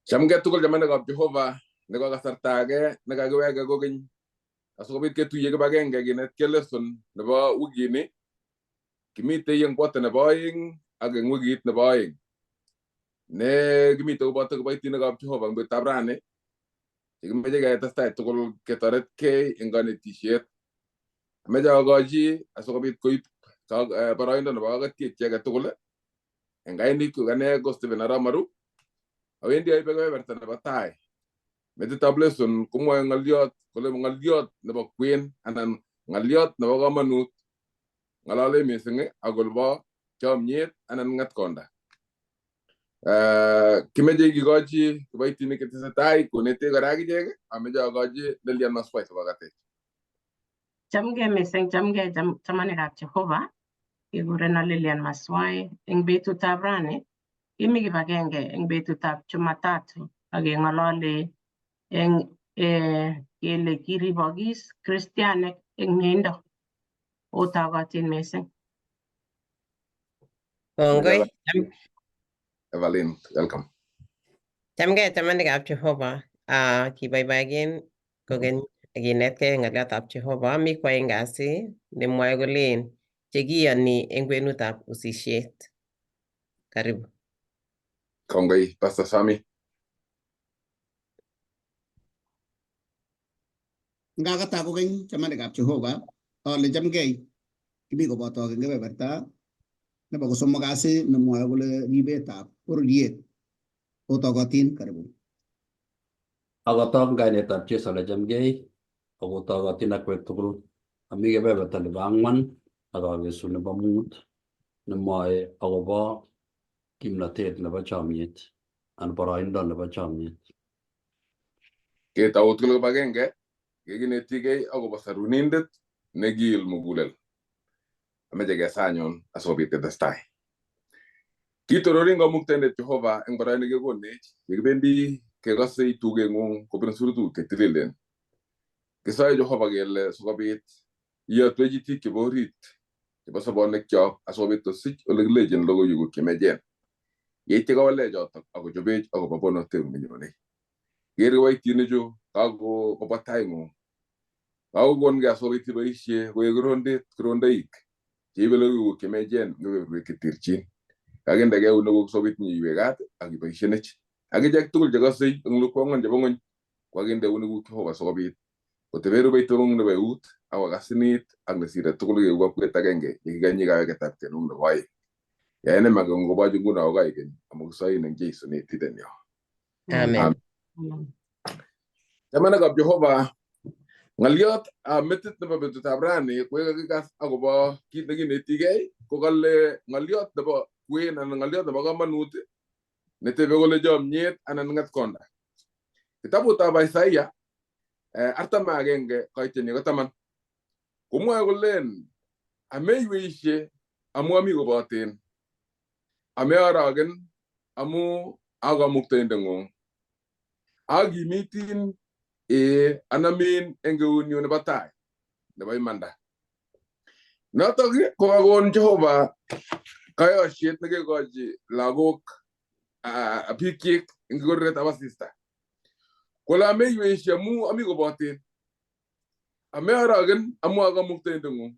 Chamgei tugul chamanikab Jehova nebo kasarta age nekakiweke kokeny asikobit ketuiye kibagenge kinetkei lesson nebo wikini. Kimitei eng quarter nebo oeng ak eng wikit nebo oeng ne kimitei koboto kiboitinikab Jehova eng betutab rani chekimeche ketestai tugul ketoretkei eng kanetisiet. Ameche akochi asikobit koib boroindo nebo kakatiet chi age tugul. Eng kainik ane ko Stephen Arap Maru. Awendi aibe kebeberta nebo tai. Metitab lesson komwoe ng'oliot kole ng'oliot nebo kwen anan ng'oliot nebo komonut. Ng'olole mising akobo chomyet anan ng'etkonda. Kimeche kikochi kiboitinik chetesetai konetech kora akichek. Ameche akochi Lilian Maswai sikokatech. Chamgei mising, chamgei chamanikab Jehova. Kikureno Lilian Maswai. Eng betutab rani kimi kibagenge eng betutab Jumatatu ak keng'olole eng kele kiribokis kristianek eng mieindo. Otogotin mising. Kongoi. Evelyn, welcome. Chamgei chamanikab Jehova. Kiboiboikin kokeny kinetkei ng'oliotab Jehova. Mi kwaeng kasi nemwoe kolen chekiyoni eng kwenutab usisiet. Karibu. Kongoi, Pastor Sami. Ngakata kokeny chamanikab Jehova, ale chamgei, kimi kobotok eng kebeberta nebo kosomok kasi nemwoe kole ribetab bororiet. Otogotin, karibu. Akotok kainetab Jesu ale chamgei, akotogotin akwek tugul. Ami kebeberta nebo ang'wan ak akesu nebo mut nemwoe akobo kimnatet nebo chomyet anan boroindo nebo chomyet. Ketou tugul kibagenge kekinetigei akobo sarunindet nekiil mugulel. Ameche kesa anyun asikobit ketestai. Kitororin Kamuktaindet Jehova eng boroindo nekekonech yekibendi kekosei tugeng'ung kobun surutuguk chetililen. Kisoe Jehova kele sikobit iyotwech itik chebo orit chebo sobonwekchok asikobit tosich ole kilechin logoiwekuk chemechen. Yeityo kowalech chotok akochobech akobo bonotet nenyone. Ker kiboitinichu kakobwa taing'ung. Kakokongei asikobit iboisie koek kirondoik cheibe logoiwek chemechen eng kebeberwek cheterchin. Kakinde keunekuk sikobit nyiiwe kat ak iboishenech. Akichek tugul chekosei eng lukwang'wan chebo ng'ony kokakinde eunekuk Jehova sikobit kotebe rubeitong'ung nebo eut ak kokasinit ak nesire tugul keku akwet agenge yekikanyi kaweketab kenung nebo oeng. Yaen iman kobochi nguno ak keny amu kisoin eng Jesu netindenyo. Amen. Chamanikab Jehova, ng'oliot ab metit nebo betutab rani ko yekakikas akobo kit nekinetigei ko kale ng'oliot nebo kwen anan ng'oliot nebo komonut netebe kole chomyet anan ng'etkonda. Kitabutab Isaiah 41 koitenyi ko 10 komwoe kolen ameiweishe amu ami koboten, ameoroken amu a Kamuktaindeng'ung. Akimitin ee anamin eng eunyu nebo tai nebo imanda. Notok kokakon Jehova kayosiet nekekochi lagok bikyik eng kikoretab asista. Kole ameiweishe amu ami koboten, ameoroken amu a Kamuktaindeng'ung.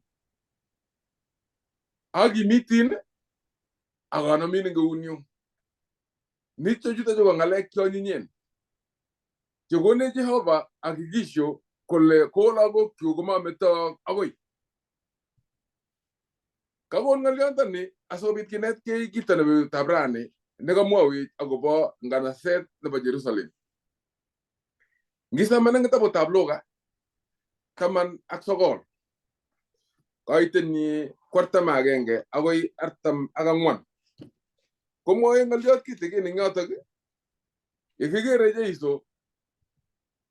Akimitin ak anamin eng eunyu. Nito chuto chu ko ng'alek cheonyinyen chekonech Jehova hakikisho kole ko lagokchu komameto akoi. Kakon ng'olyondoni asikobit kinetkei kito nebo betutab rani nekamwowech akobo nganaset nebo Jerusalem. Ngisoman eng kitabutab Luka 19 koitenyi ko 41 akoi 44 komwoe ng'olyot kitikin eng yotok yekikere Jesu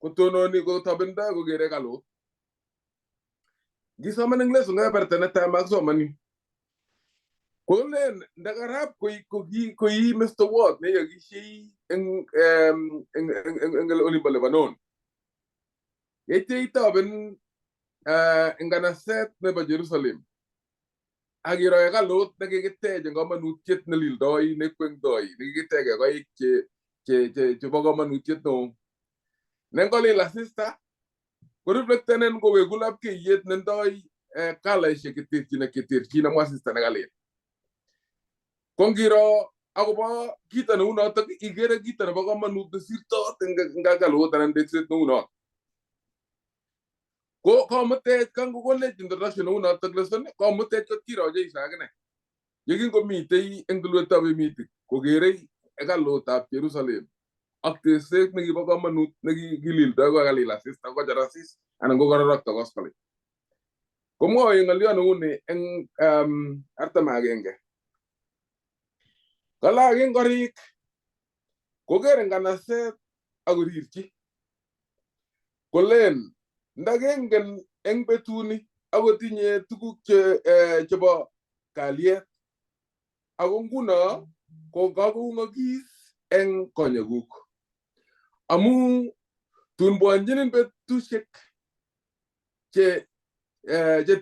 kotononi kotobendoi kokere hekalut. Ngisoman eng leso kebeberta netai makisomoni kolen ndakarab koi mestowot neyokishei eng olimbo Lebanon. Yeityo itoben nganaset nebo Jerusalem ak iro hekalut nekikitech eng komonutiet nelildoi nekwengdoi nekikitech koik che chebo komonutiet neo. Nengolil asista koreflectenen koweku lapkeiyet nendoi kalaishek cheterchin ak cheterchin amu asista nekalil. Ko ngiro akobo kito neu notok ikere kito nebo komonut nesirtot eng hekalut anan tekset neu not. Ko komutech kangokonech introduction neu notok lesson komutech kot kiro Jeiso akine. Yekingomitei eng tulwetab emitik kokerei hekalutab Jerusalem ak tekset nekibo komonut nekikilildoi kokalil asista kokocher asis anan kokororokto koskoling. Komwoe ng'olyo neu ni eng 41. Kalach ngoroik koker nganaset akorirchi kolen ndakengen eng betuni akotinye tuguk chebo kalyet ako nguno ko kakoung'okis eng konyekuk amu tun bwanchinin betusiek che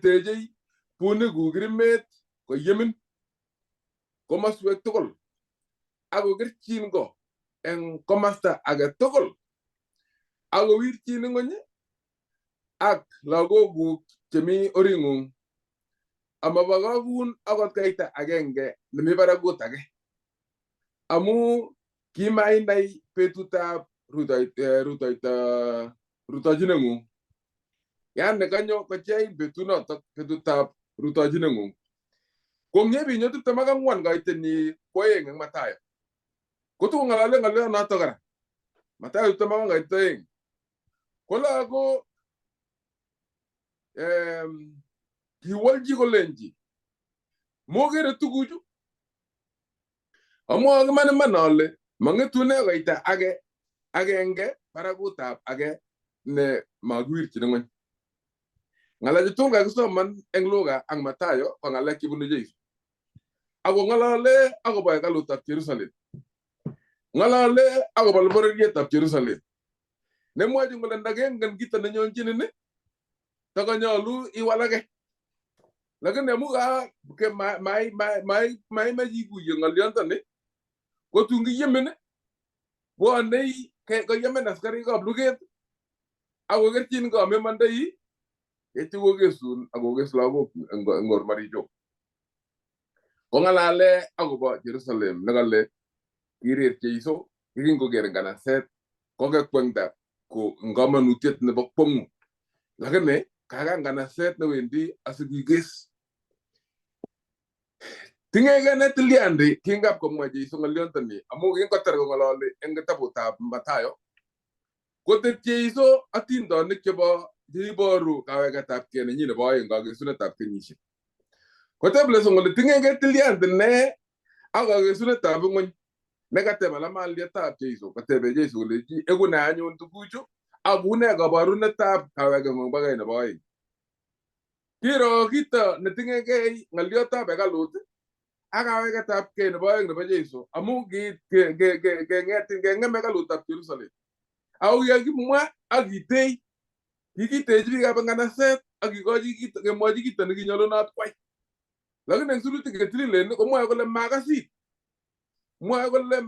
techei bunikuk kirimet koyemin komoswek tugul akokerchin ko eng komasta age tugul akowirchin ng'ony ak lagokuk chemi oring'ung amabakakun akot kaita agenge nemi barakut age amu kimainai betutab rutoichineng'ung. Yani kanyo kochein betunotok betutab rutoichineng'ung. Ko ng'ebinyo 24 kaitenyi kwoeng eng Mathayo. Kotukong'alale ng'olyo notok kora. Mathayo 24 kait 2. Kole ako kiwolchi kolenji mokere tuguchu amwoe iman iman ale mang'etune koita age agenge barakutab age ne makiwirchin ng'ony. Ng'alechu tugul kakisoman eng Luka ak Mathayo ko ng'alek chebunu Jesu. Ako ng'alale akobo hekalutab Jerusalem. Ng'alale akobo bororietab Jerusalem. Nemwochin kole ndakengen kito nenyonchinin takanyolu iwalake. Lakini amu maimach ikuye ng'olyontoni ko tun kiyemin bwonei koyemin askarikab luget akokerchin ko amemondoi yeityo kokesun akokes lagok eng ormarichok. Kong'alale akobo Jerusalem nekale kirir Jeiso yekingoker nganaset kokekwengta ko eng komonutiet nebo kwong'ut. Lakini kaka nganaset newendi asikikes. Ting'egei ne tilyandi kingap komwa Jeiso ng'olyontoni amu kingotar kong'ololi eng kitabutab Mathayo kotet Jeiso atindonik chebo cheiboru kaweketabkei nenyi nebo oeng kakesunetab kenyisiek. Koteb lesson kole ting'egei tilyandi ne ak kakesunetab ng'ony nekateb alamalietab Jeiso kotebe Jeiso kolechi eku ne anyun tuguchu ak une kaborunetab kawekeng'ung bakai nebo oeng. Kiro kito neting'egei ng'olyotab hekalut ak kaweketabkei nebo oeng nebo Jeiso amu keng'etin keng'em hekalutab Jerusalem. Ako kikakimwa ak kitei kikitechi biikab nganaset ak kikochi kemwochi kito nekinyolunot kwai. Lakini eng sirutik chetililen komwoe kole makasit. Mwoe kole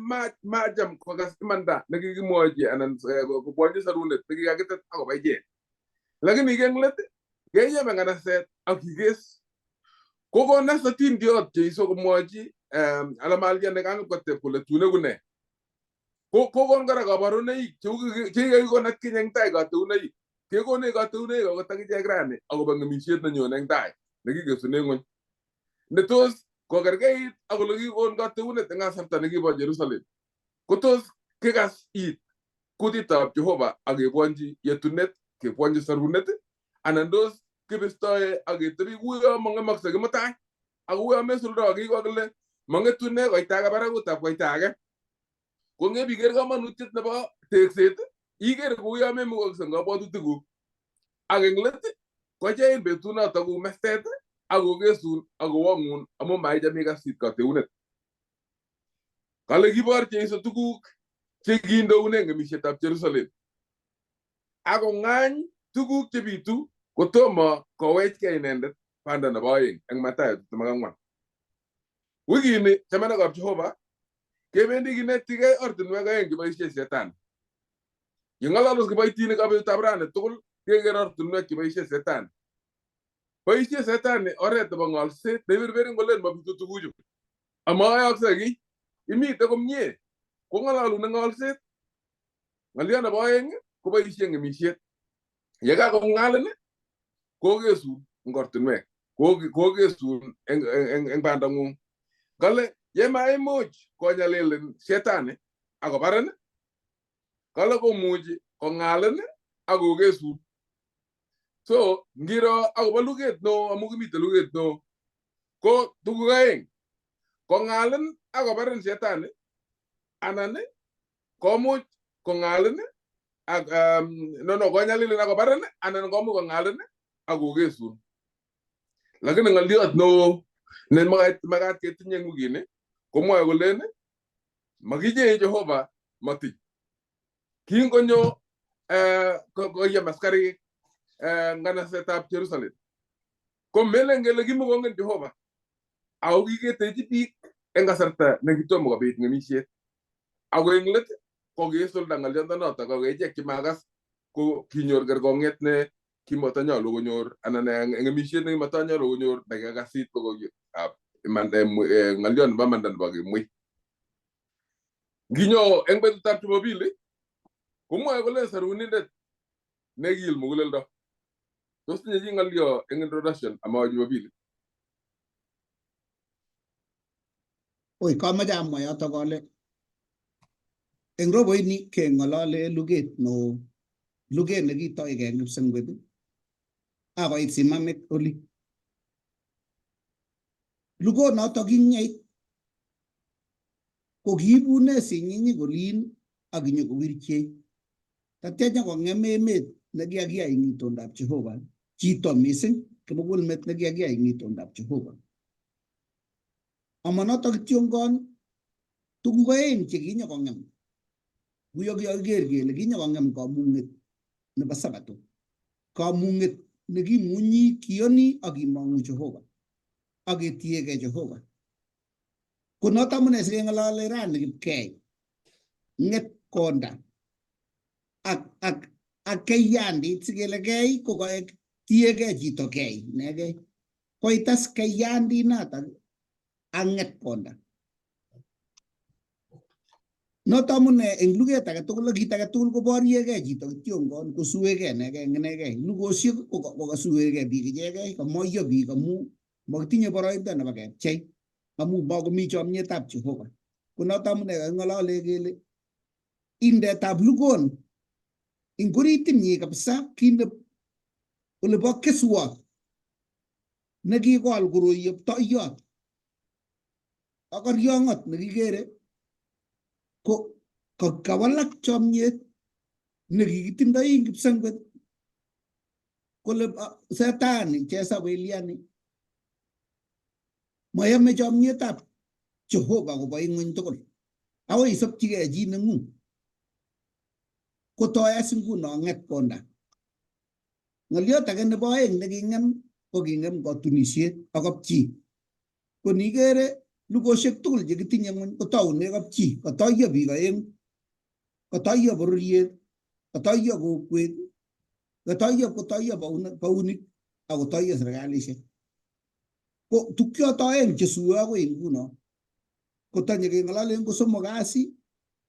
macham kokas imanda nekikimwochi anan kobwonchi sarunet nekikakitet akobo ichek. Lakini eng let keyem eng nganaset ak kikes. Kokonas atindiot Jeiso komwochi alamalia nekangipkoteb kole tun eku nee. Kokon kora kaborunoik chekikakikon atkinye eng tai kateunoik. Kekonech kateunoik akot akichek rani akobo ng'emisiet nenyone eng tai nekikesune ng'ony. Netos kokerkeit ak ole kikon kateunet eng kasarta nekibo Jerusalem. Kotos kikas it kutitab Jehova ak kebwonchi yetunet, kebwonchi sarunet anan tos kibistoe ak ketebi kuyo mong'emakse kimutai ak kuyo mesuldo kiko kole mang'etune koita age barakutab koita age. Ko ngebiker komonutiet nebo tekset iker kuyo memukokse eng kabwatutikuk. Ak eng let kochein betunotok kou mestet ak kokesun ak kowong'un amu maicham ikas it kateunet. Kale kibor Jeiso tuguk chekindoune ng'emisietab Jerusalem. Ak kong'any tuguk chebitu kotomo kowechkei inendet banda nebo oeng eng Mathayo 24. Wikini chamanikab Jehova Kebendi kinetigei ortinwek aeng cheboisie Shetani. Yeng'ololdos kiboitinikab betutab rani tugul keker ortinwek cheboisie Shetani. Boisie Shetani oret nebo ng'olset neiberberin kolen mabitu tuguchu. Amayookse kiy, imite komie, kong'ololun eng ng'olset. Ng'olyo nebo aeng koboisie ng'emisiet. Yekakong'alin kokesun eng ortinwek, kokesun eng bandang'ung. Kale yemaimuch konyalilin Shetani akobarin, kale komuchi kong'alin akokesun. So ngiro akobo luget neo amu kimite luget neo ko tuguk aeng, kong'alin akobarin Shetani anan komuch kong'alin ak no konyalilin akobarin anan komuch kong'alin akokesun. Lakini ng'oliot neo ne makat ketinye eng wikini komwoe kolen makichei Jehova matiny. Kingonyo koyem askarik nganasetab Jerusalem ko melen kele kimukongen Jehova ako kiketechi biik eng kasarta nekitomo kobit ng'emisiet. Ako eng let ko kiisulda ng'oliondonoto ako ichek chemakas ko kinyor kerkong'et ne kimotonyolu konyor anan ng'emisiet nekimotonyolu konyor nekikasit logoiwekab ng'oliot nebo imanda nebo kimwei. Nginyo eng betutab Jumapili komwoe kole sarunindet nekiil muguleldo. Tos tinye chi ng'olyo eng introduction amawe Jumapili? Oi, kamoche amwa yotok ale eng roboini keng'olole luget neo, luget nekitoige eng kipsengwet akoit simamit oli. Lugonoto king'eit ko kiibune sinyinyik olin ak kinyokowirchech. Tatya nyokong'em emet nekikakiyai eng itondab Jehova, chito mising kimugulmet nekikakiyai eng itondab Jehova. Ama notok kityongon tuguk aeng chekinyokong'em. Kuyo kiyokiker kele kinyokong'em kamung'et nebo Sabato. Kamung'et nekimunyi kiyoni ak kimong'u Jehova ak ketiegei Jehova. Ko noto amune sikeng'olole rani kipkei ng'etkonda ak ak ak keiyandit sikele kei ko kaek tiegei chito kei inegei. Koitas keiyandit notok ak ng'etkonda. Noto amune eng luget age tugul ak kit age tugul koboriegei chito kityongon kosuegei inegei eng inegei. Lugosiek ko kasuegei biik ichegei, kamoiyo biik amu makitinye boroindo nebo kepchei amu makomi chomietab Jehova. Ko noto amune kaking'olole kele indeetab lugon ing oritinyi kabisa kinde olebo keswot nekikol koroi yeptoiyot ak koryong'ot nekikere ko kawalak chomyet nekikitindoi eng kipsengwet kole setani chesaweliani mayome chomyetab Jehova kobo ing'weny tugul akoi isobchigei chi neng'ung. Kotoi as nguno ng'etkonda. Ng'oliot age nebo aeng neking'em ko king'em katunisiet ak kapchi. Ko nikere lugosiek tugul chekitinye ng'weny kotoune kapchi, katoiyo biik aeng'u, katoiyo bororiet, katoiyo kokwet, katoiyo kotoiyo baunik ak kotoiyo serkalishek. Ko tukchoto aeng chesuyo akoi nguno kotonye keng'ololen ko somok kasi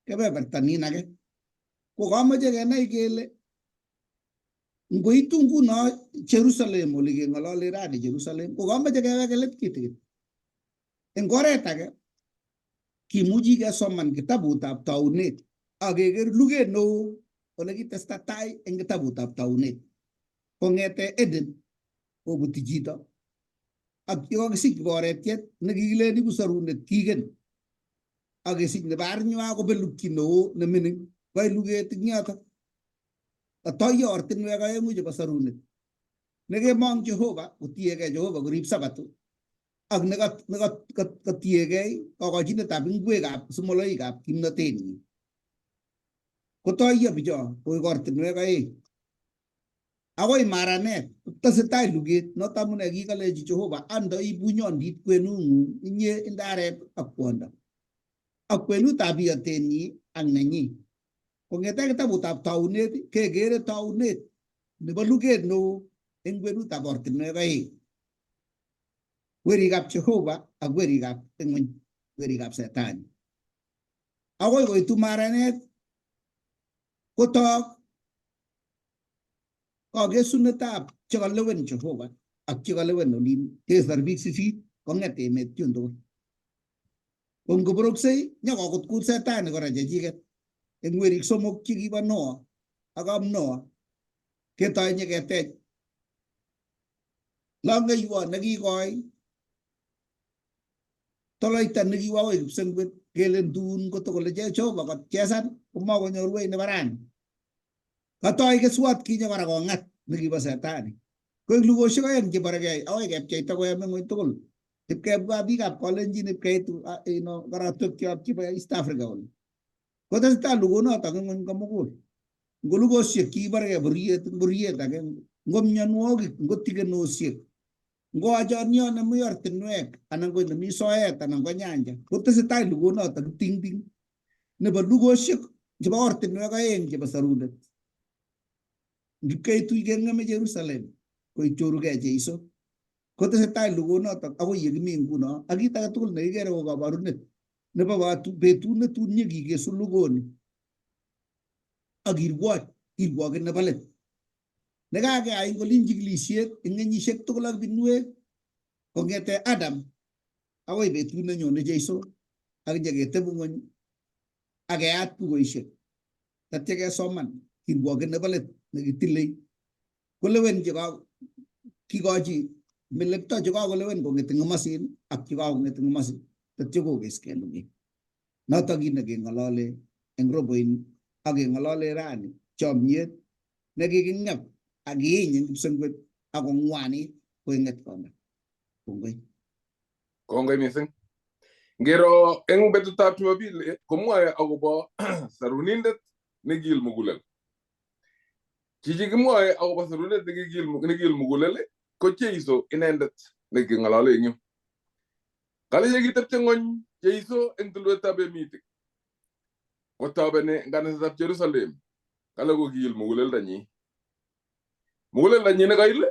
kebeberta nin age. Ko kamoche kenai kele ngoitu nguno Jerusalem oli keng'olole rani Jerusalem ko kamoche keweke let kitikin. Eng oret age kimuchi kesoman kitabutab taunet ak keker luget neo ole kitesta tai eng kitabutab taunet kong'ete Eden kobuti chito ak yekakisich kiboretiet nekikilen ibu sorunet kiken ak kesich nebo arnywa kobelukyi neo nemining koit luget ing yotok. Katoiyo ortinwek aeng'u chebo sorunet nekemong Jehova kotiegei Jehova korib Sabato ak nekatiegei kokochinetab ingwekab simoloikab kimnotenyi. Kotoiyo bicho koik ortinwek aeng. Akoi maranet tesetai luget noto amune kikolechi Jehova andoi bunyondit kwenung'ung inye indaret ak kwondo. Ak kwenutab iyotenyi ak nenyi. Kong'ete kitabutab taunet kekere taunet nebo luget neo eng kwenutab ortinwek aeng. Werikab Jehova ak werikab ing'weny, werikab Setani. Akoi koitu maranet kotok kakesunetab chekalewen Jehova ak chekalewen olin kesor biik sisit kong'et emet chun tugul. Ko ngoboroksei nyokokutkut Setani kora chechiket eng werik somok chekibo Noa ak kap Noa ketoi nyeketech longeiwo nekikoi toloita nekiwo akoi kipsengwet kelen tun kotokole Jehova kochesan komakonyoru nebo rani. Katoi keswot kinye kora kong'at nekibo Setani. Koek lugoshek oeng cheborekei akoi kepcheita koyam ng'weny tugul. Ipkebwa biikab Kalenjin ipkeitu ino korotwekyok chebo East Africa oli. Kotesetai lugonotok eng ng'weny komugul. Ngo lugoshek chekiborekei boriet eng boriet age, ngo mionwogik, ngo tikenosiek, ngo achonyo nemi ortinwek anan ko nemi soet anan ko nyanja kotesetai lugonotok kitingting nebo lugoshek chebo ortinwek oeng chebo sorunet. Ngipkeitui keng'eme Jerusalem koichorugei Jeiso. Kotesetai lugonotok akoi yekimi nguno ak kit age tugul nekikere ko kabarunet nebo betut netun nyekikesu lugoni ak kirwoch kirwoket nebo let nekakeyai eng olin chikilisiet eng kenyisiek tugul ak binwek kong'ete Adam akoi betut nenyone Jeiso ak nyeketeb ng'weny ak keyat bukuisiek tatya kesoman kirwoket nebo let nekitilei kolewen che kikochi melekto chekakolewen kong'et eng komosin ak chekakong'et eng komosin tatya kokeskei luget. Notok kit nekeng'olole eng roboini ak keng'olole rani chomyet nekiking'ep ak kiiny eng kipsengwet ak kong'wanit koek ng'etkonda. Kongoi. Kongoi mising. Ngero eng betutab Jumapili komwoe akobo sarunindet nekiil mugulel. Chichi kimwoe akobo sarunet nekiil mugulel ko Jeiso inendet neking'olole eng yu. Kale yekitepche ng'ony Jeiso eng tulwetab emitik kotobeni nganasetab Jerusalem kale kokiil muguleldanyi. Muguleldanyi nekail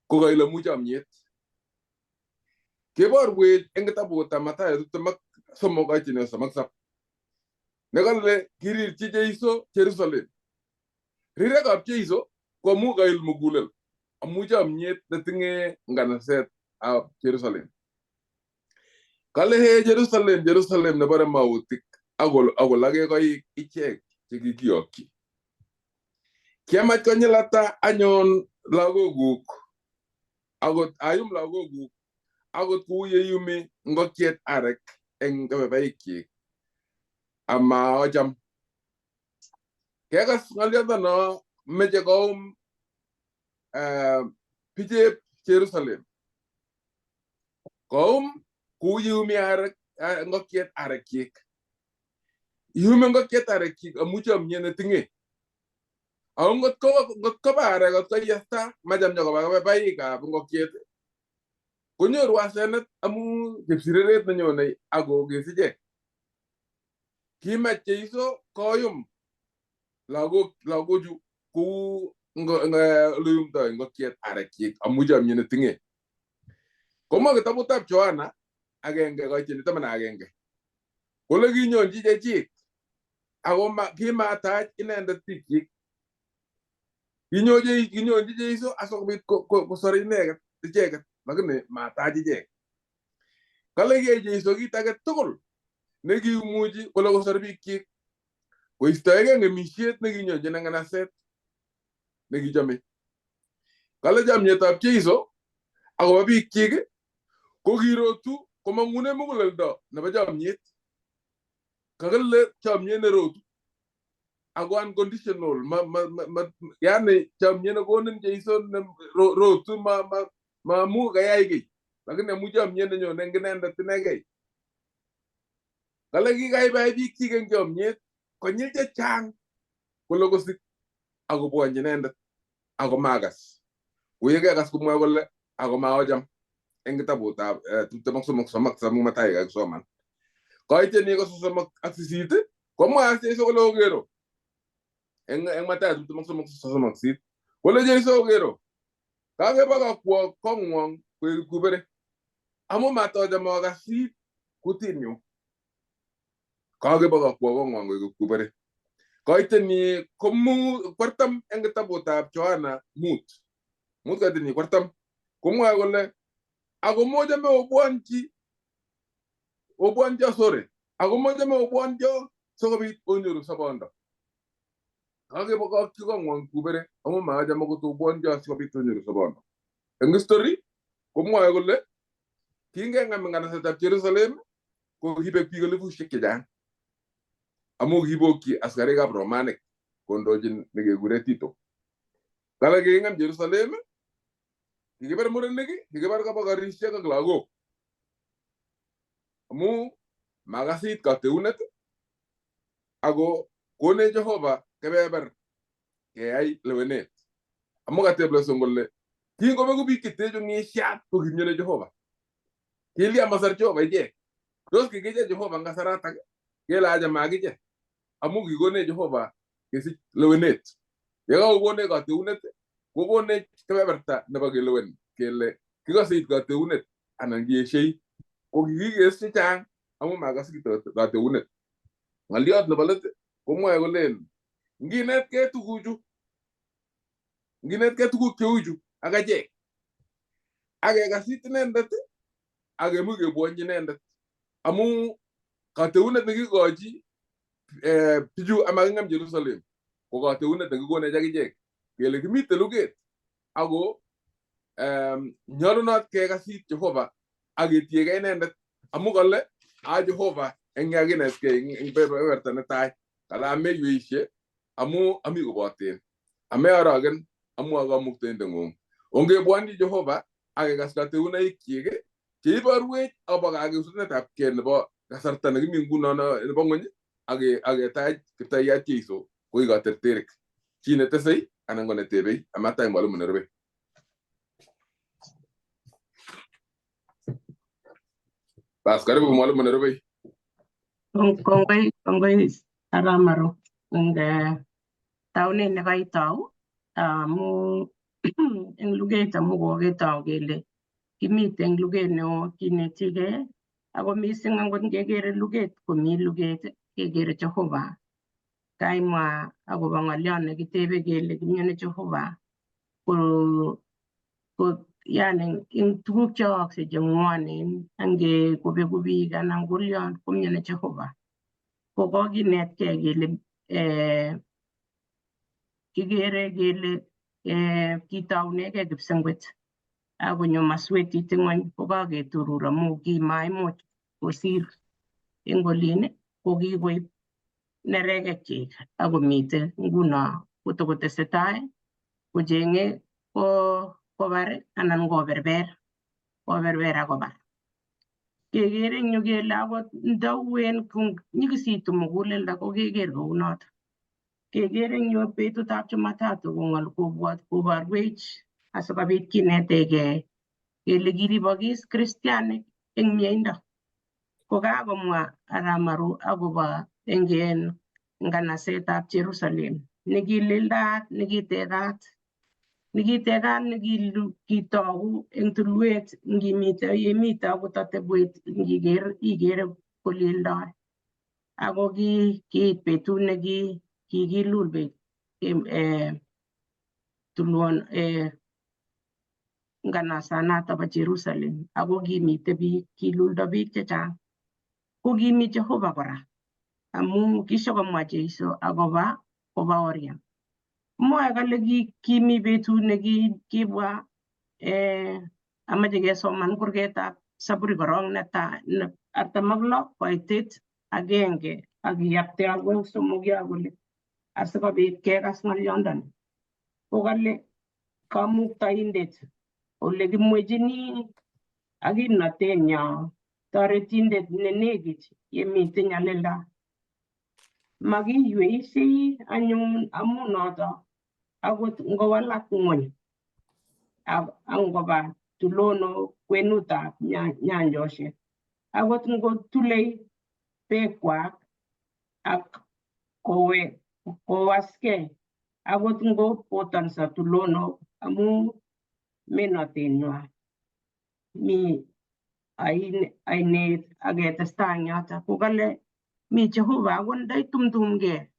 ko kail amu chomyet. Keborwech eng kitabutab Mathayo 23 kaitini 37 nekale kirirchi Jeiso Jerusalem. Rirekab Jeiso ko amu kail mugulel amu chomyet netinye nganasetab Jerusalem. Kale he Jerusalem, Jerusalem nebore mautik akolage koik ichek chekikiyokyi. Kiamach konyil ata anyon lagokuk akot ayum lagokuk akot kou yeiyumi ngokiet arek eng kebebaikchik ama ocham. Kekas ng'oliondo meche koum pichep Jerusalem. Koum kou yeumi arek ngokiet arekchik. Iyumi ngokiet arekchik amu chomyet netinye. Ako ngot koba arek ngot koiyesta macham nyokoba kebebaikab ngokiet konyoru asenet amu chepsireret nenyone akokes ichek. Kimach Jeiso koyum lagochu kou oleyumtoi ngokiet arekchik amu chomyet netinye. Komwa kitabutab Yohana 1:11 kole kinyonchi chechik ako kimatach inendet biikchik. Kinyonchi Jeiso asikobit kosor icheket lakini matach ichek. Kale kiyai Jeiso kit age tugul nekimuchi kole kosor biikchik koistoegei ng'emisiet nekinyonjin eng nganaset nekichome. Kale chomyetab Jeiso akobo biikchik ko kirotu komang'une muguleldo nebo chomyet. Kakile chomyet nerotu ako unconditional yani chomyet nekonin Jeiso rotu maamu kayai kiy lakini amu chomyet nenyone eng inendet inegei. Kale kikaibai biikchik eng chomyet konyil chechang kole kosik akobwonchi inendet ako makas. Kouye kekas komwoe kole ako maocham eng kitabutab 23:33 Mathayo kakisoman. Koitet ko 38 komwa Jesu kole okero eng Mathayo 23:38 kole Jesu okero kakebakakwo kongwong koek kipkubere amu matocham akasit kutinyu. Kakebakakwo kongwong koek kipkubere. Koitet ni ko 40 eng kitabutab Yohana 5 koitet ni 40 komwae kole ako mochome obwonchi sore ako mochome obwoncho sikobit onyoru sobondo. Kakebakakyi kongwong kipkubere amu machame kotobwoncho sikobit onyoru sobondo. Eng history komwae kole kingeng'em eng nganasetab Jerusalem ko kibek biik elifusiek chechang amu kibokyi askarikab Romanik kondochin nekekure Tito. Kale kiking'em Jerusalem, kikibar murenik, kikibar kabakarisiek ak lagok amu makasit kateunet ako konech Jehova kebeber keyai lewenet. Amu kateb lesson kole kingobeku biik cheteche ng'esiat ko kimyoni Jehova. Kilya masar Jehova ichek. Tos kikiche Jehova eng kasaratak kele acha makiche amu kikonech Jehova kesich lewenet. Yekakokonech kateunet kokonech kebeberta nebo kelewen kele kikoseit kateunet anan kieshei ko kikikes chechang amu makasit kateunet. Ng'oliot nebo let komwae kolen nginetkei tuguchu, nginetkei tuguk cheuchu ak achek ak kekasit inendet ak kemuch kebwonchi inendet amu kateunet nekikochi bichu amaking'em Jerusalem ko kateunet nekikonech akichek kele kimite luget ako nyolunot kekasit Jehova ak ketiegei inendet amu kale a Jehova eng yakinetkei eng kebeberta netai kale ameiweishe amu ami koboten ameoroken amu a kamuktaindeng'ung. Ongebwonchi Jehova ak kekas kateunoikchik cheiborwech akobo kakisunetabkei nebo kasarta nekimi nguno nebo ng'wony ak ketach kiptaiyat Jesu koik katerterik chi netesei anan ko netebei amatach mwalimu nerube. Bas, karibu mwalimu nerube. Kongoi Aramaru eng taunet nekaitou amu eng luget amu koketou kele kimite eng luget neo kinetigei ako mising angot ngekere luget komi luget kekere Jehova. Kaimwa akobo ng'oliot nekitebe kele kimyoni Jehova ko yani eng tuguk cheyookse cheng'wonen ange kobeku biik anan kolion komyoni Jehova. Ko kokinetkei kele kikere kele kitounegei kipsengwet akonyo maswetit ng'wony kokaketurur amu kimaimuch kosir eng olin ko kikoib nerekekchik akomite nguno kotokotesetai kochenge kobar anan koberber akobar. Kekere eng yu kele akot ndauen nyikisitu muguleldo ko keker kounoto. Kekere eng yu betutab Jumatatu kong'ol koborwech asikobit kinetegei kele kiribokis kristianik eng mieindo. Kokakomwa Aramaru akobo eng nganasetab Jerusalem nekilildaat nekitekat nekitoku eng tulwet ngimite yemite akot atebwet ngiker ikere kolildoi ako kiit betut nekikilul tulwon nganasanato bo Jerusalem ako kimite biik kiluldo biik chechang. Ko kimi Jehova kora amu kishokomwa Jesu akoba kobaorian. Mwae kale kimi betut nekibwa amache kesoman kurgetab Saburi korong netai 46 koitet 1 ak iyapte akoi 3 ya kole asikobit kekas ng'olyondoni. Ko kale kamuktaindet ole kimwechini ak kimnotenyo toretindet nenekit yemiten nyalilda. Makiyweisie anyun amu noto akot ngowalak ng'wony ak ngoba tulonok kwenutab nyanjosiek akot ngotulei Beekwak ak kowaskei akot ngo botanso tulonok amu menotenywai. Mi ainet ak ketestai eng yoto ko kale mi Jehova akot ndaitumtumgei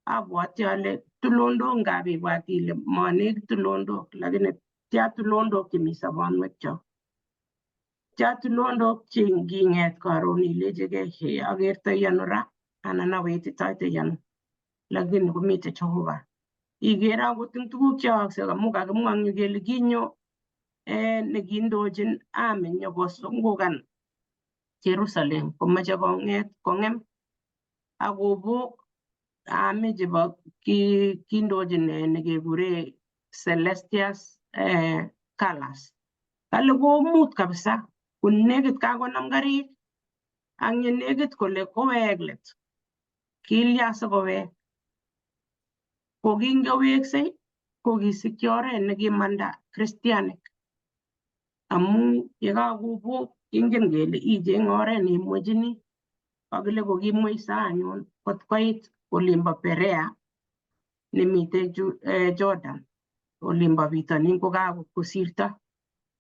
abwati ale tulondok ngap ibwat ile manekit tulondok lakini tia tulondok chemi sobonwekchok. Tia tulondok che nging'et karon ilechigei he akertoi ano ra anan awetitoitoi ano lakini komitei Jehova. Ikere akot eng tuguk cheyookse amu kakimwa eng yu kele kinyo nekindochin army nyokosungukan Jerusalem komoche kong'et kong'em akobok army chebo kindochin nekekure Celestius Callas. Kale komut kabisa konekit kakonam karik ang yenekit kole kowek let. Kilya sikowek. Ko kingoweksei ko kisikyi oret nekimanda kristianik amu yekakobok kingen kele ichenge oret neimwechini kakile kokimweisa anyun kot koit olimbo Perea nemite Jordan olimbo bitonin kokakosirto.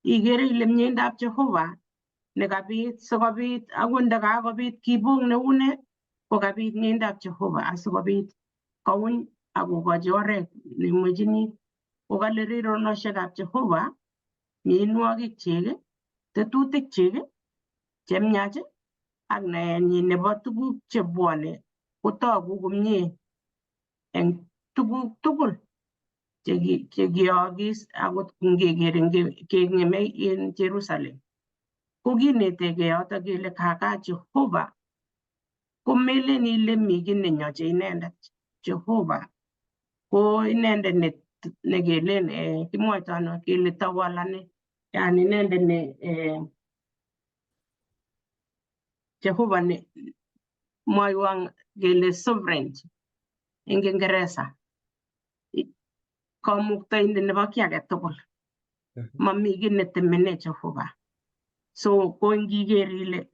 Ikere ile mieindab Jehova nekabit sikobit akot ndakakobit kibong neune kokabit mieindab Jehova asikobit kouny akokochi oret neimwechini. Kokale rironoshekab Jehova mieinwokikchik, tetutikchik chemiach ak naenyin nebo tuguk chebwone kotogu komie eng tuguk tugul chekiyookis akot ngeker keng'eme en Jerusalem. Ko kinetegei yoto kele kaka Jehova komelen ile mi kiy nenyoche inendet. Jehova ko inendet nekelen kimwoito ano kele tawalani yani inendet ne Jehova ne mwoiwon kele sovereign eng Kiingereza. Kamuktaindet nebo kiy age tugul. Mami kiy netemene Jehova. So ko ngiker ile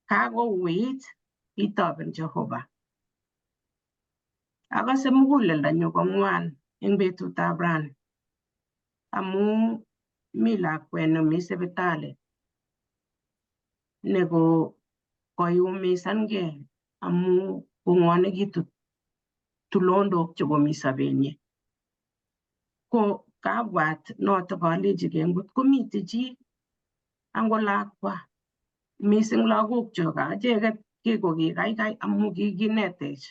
kakouit itoben Jehova. Akose muguleldonyu kong'wan eng betutab rani amu mi lakwet nemi sipitali neko koiumisankei amu kong'wonekitu tulondok chekomi sobenyi. Ko kabwat notok alechigei ngot komitei chi ango lakwa mising lagokchok acheket kikokikaikai amu kikinetech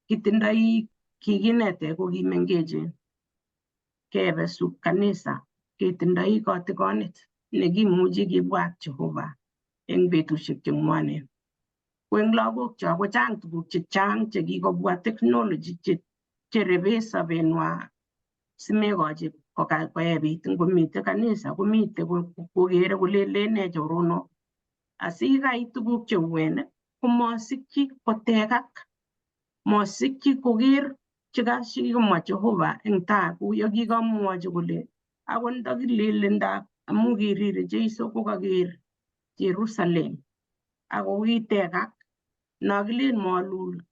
kitindoi kikinetech ko kimengechen kebe kanisa ketindoi kotikonet nekimuchi kibwat Jehova eng betusiek cheng'wonen. Ko eng lagokchok kochang tuguk chechang chekikobwa technology cherebe sobenwa simekochi koebit ngomite kanisa komite kokere kole lene choronok asikai tuguk cheuen komosikyi kotekak mosikyi koker chekachikomwa Jehova eng tai kouyo kikamwochi kole akot ndakilelen amu kirire Jeiso kokaker Jerusalem ako kitekak nokilen molul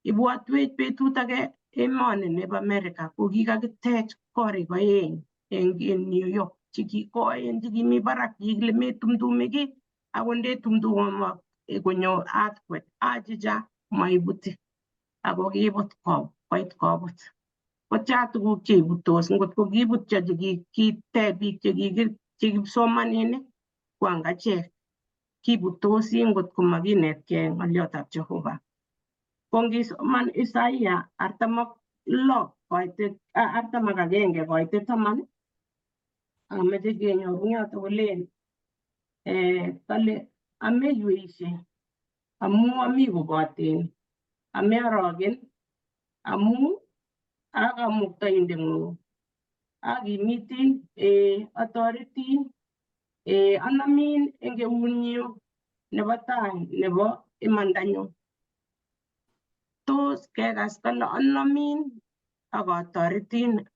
ibwotwech betut age emoni nebo America ko kikakitech korik oeng eng New York chekikoen chekimi barak chekikile metumtumi kiy akot ndetumtum konyo earthquake achicha maibuti ako kibut koit kobut. Kotya tuguk cheibutos ngot ko kibutyo chekitech biik chekipsomaninik ko ang achek kibutosi ngot ko makinetkei ng'olyotab Jehova. Ko ngisoman Isaiah 46 koitet 41 koitet 10 ameche kenyor eng yoto kolen kale ameiweishe amu ami koboten ameoroken amu a kamuktaindeng'ung akimitin atoretin anamin eng eunyu nebo tai nebo imandanyu. Tos kekas kale anamin ak atoretin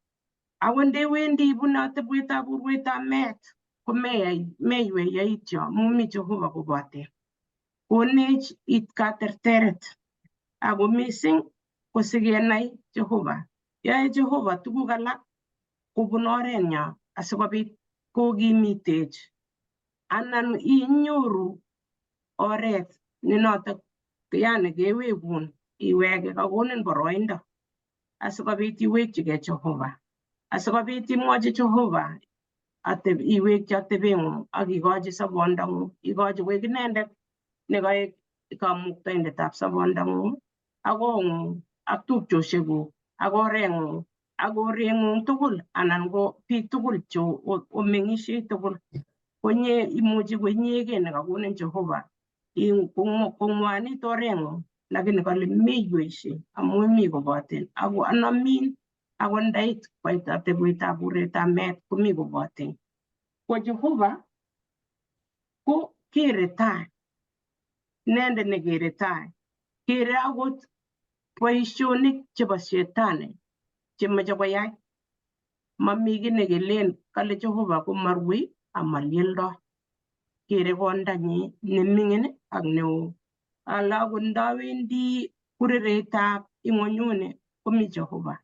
akot ndewendi ibune atebwetab urwetab meet ko meiwei yaityo amu mi Jehova koboten. Konech it katerteret ako mising ko sikenai Jehova. Yoe Jehova tuguk alak kobun orenyo asikobit kokimitech anan inyoru oret nenotok yani kewekun iweke kakonin boroindo asikobit iwekchigei Jehova, asikobit imwochi Jehova ateb iwekchi atebeng'ung ak ikochi sobondong'ung, ikochi koik inendet nekaek kamuktaindetab sobondong'ung ak kong'ung ak tupchosiekuk ak oreng'ung ak koreng'ung tugul anan ko biik tugul che omeng'isiei tugul. Konye imuchi ko inyegei nekakonin Jehova kong'wanit oreng'ung, lakini kale meiweishe amu mi koboten ako anamin ako ndait koit atebwetab uretab meet komi koboten. Ko Jehova ko kere tai, inendet nekere tai, kere akot boisionik chebo shetani chemoche koyai. Mami kiy nekelen kale Jehova komarue amalyeldo. Kere kondanyi neming'in ak neo. Ala akot ndawendi kureretab ing'onyuni komi Jehova.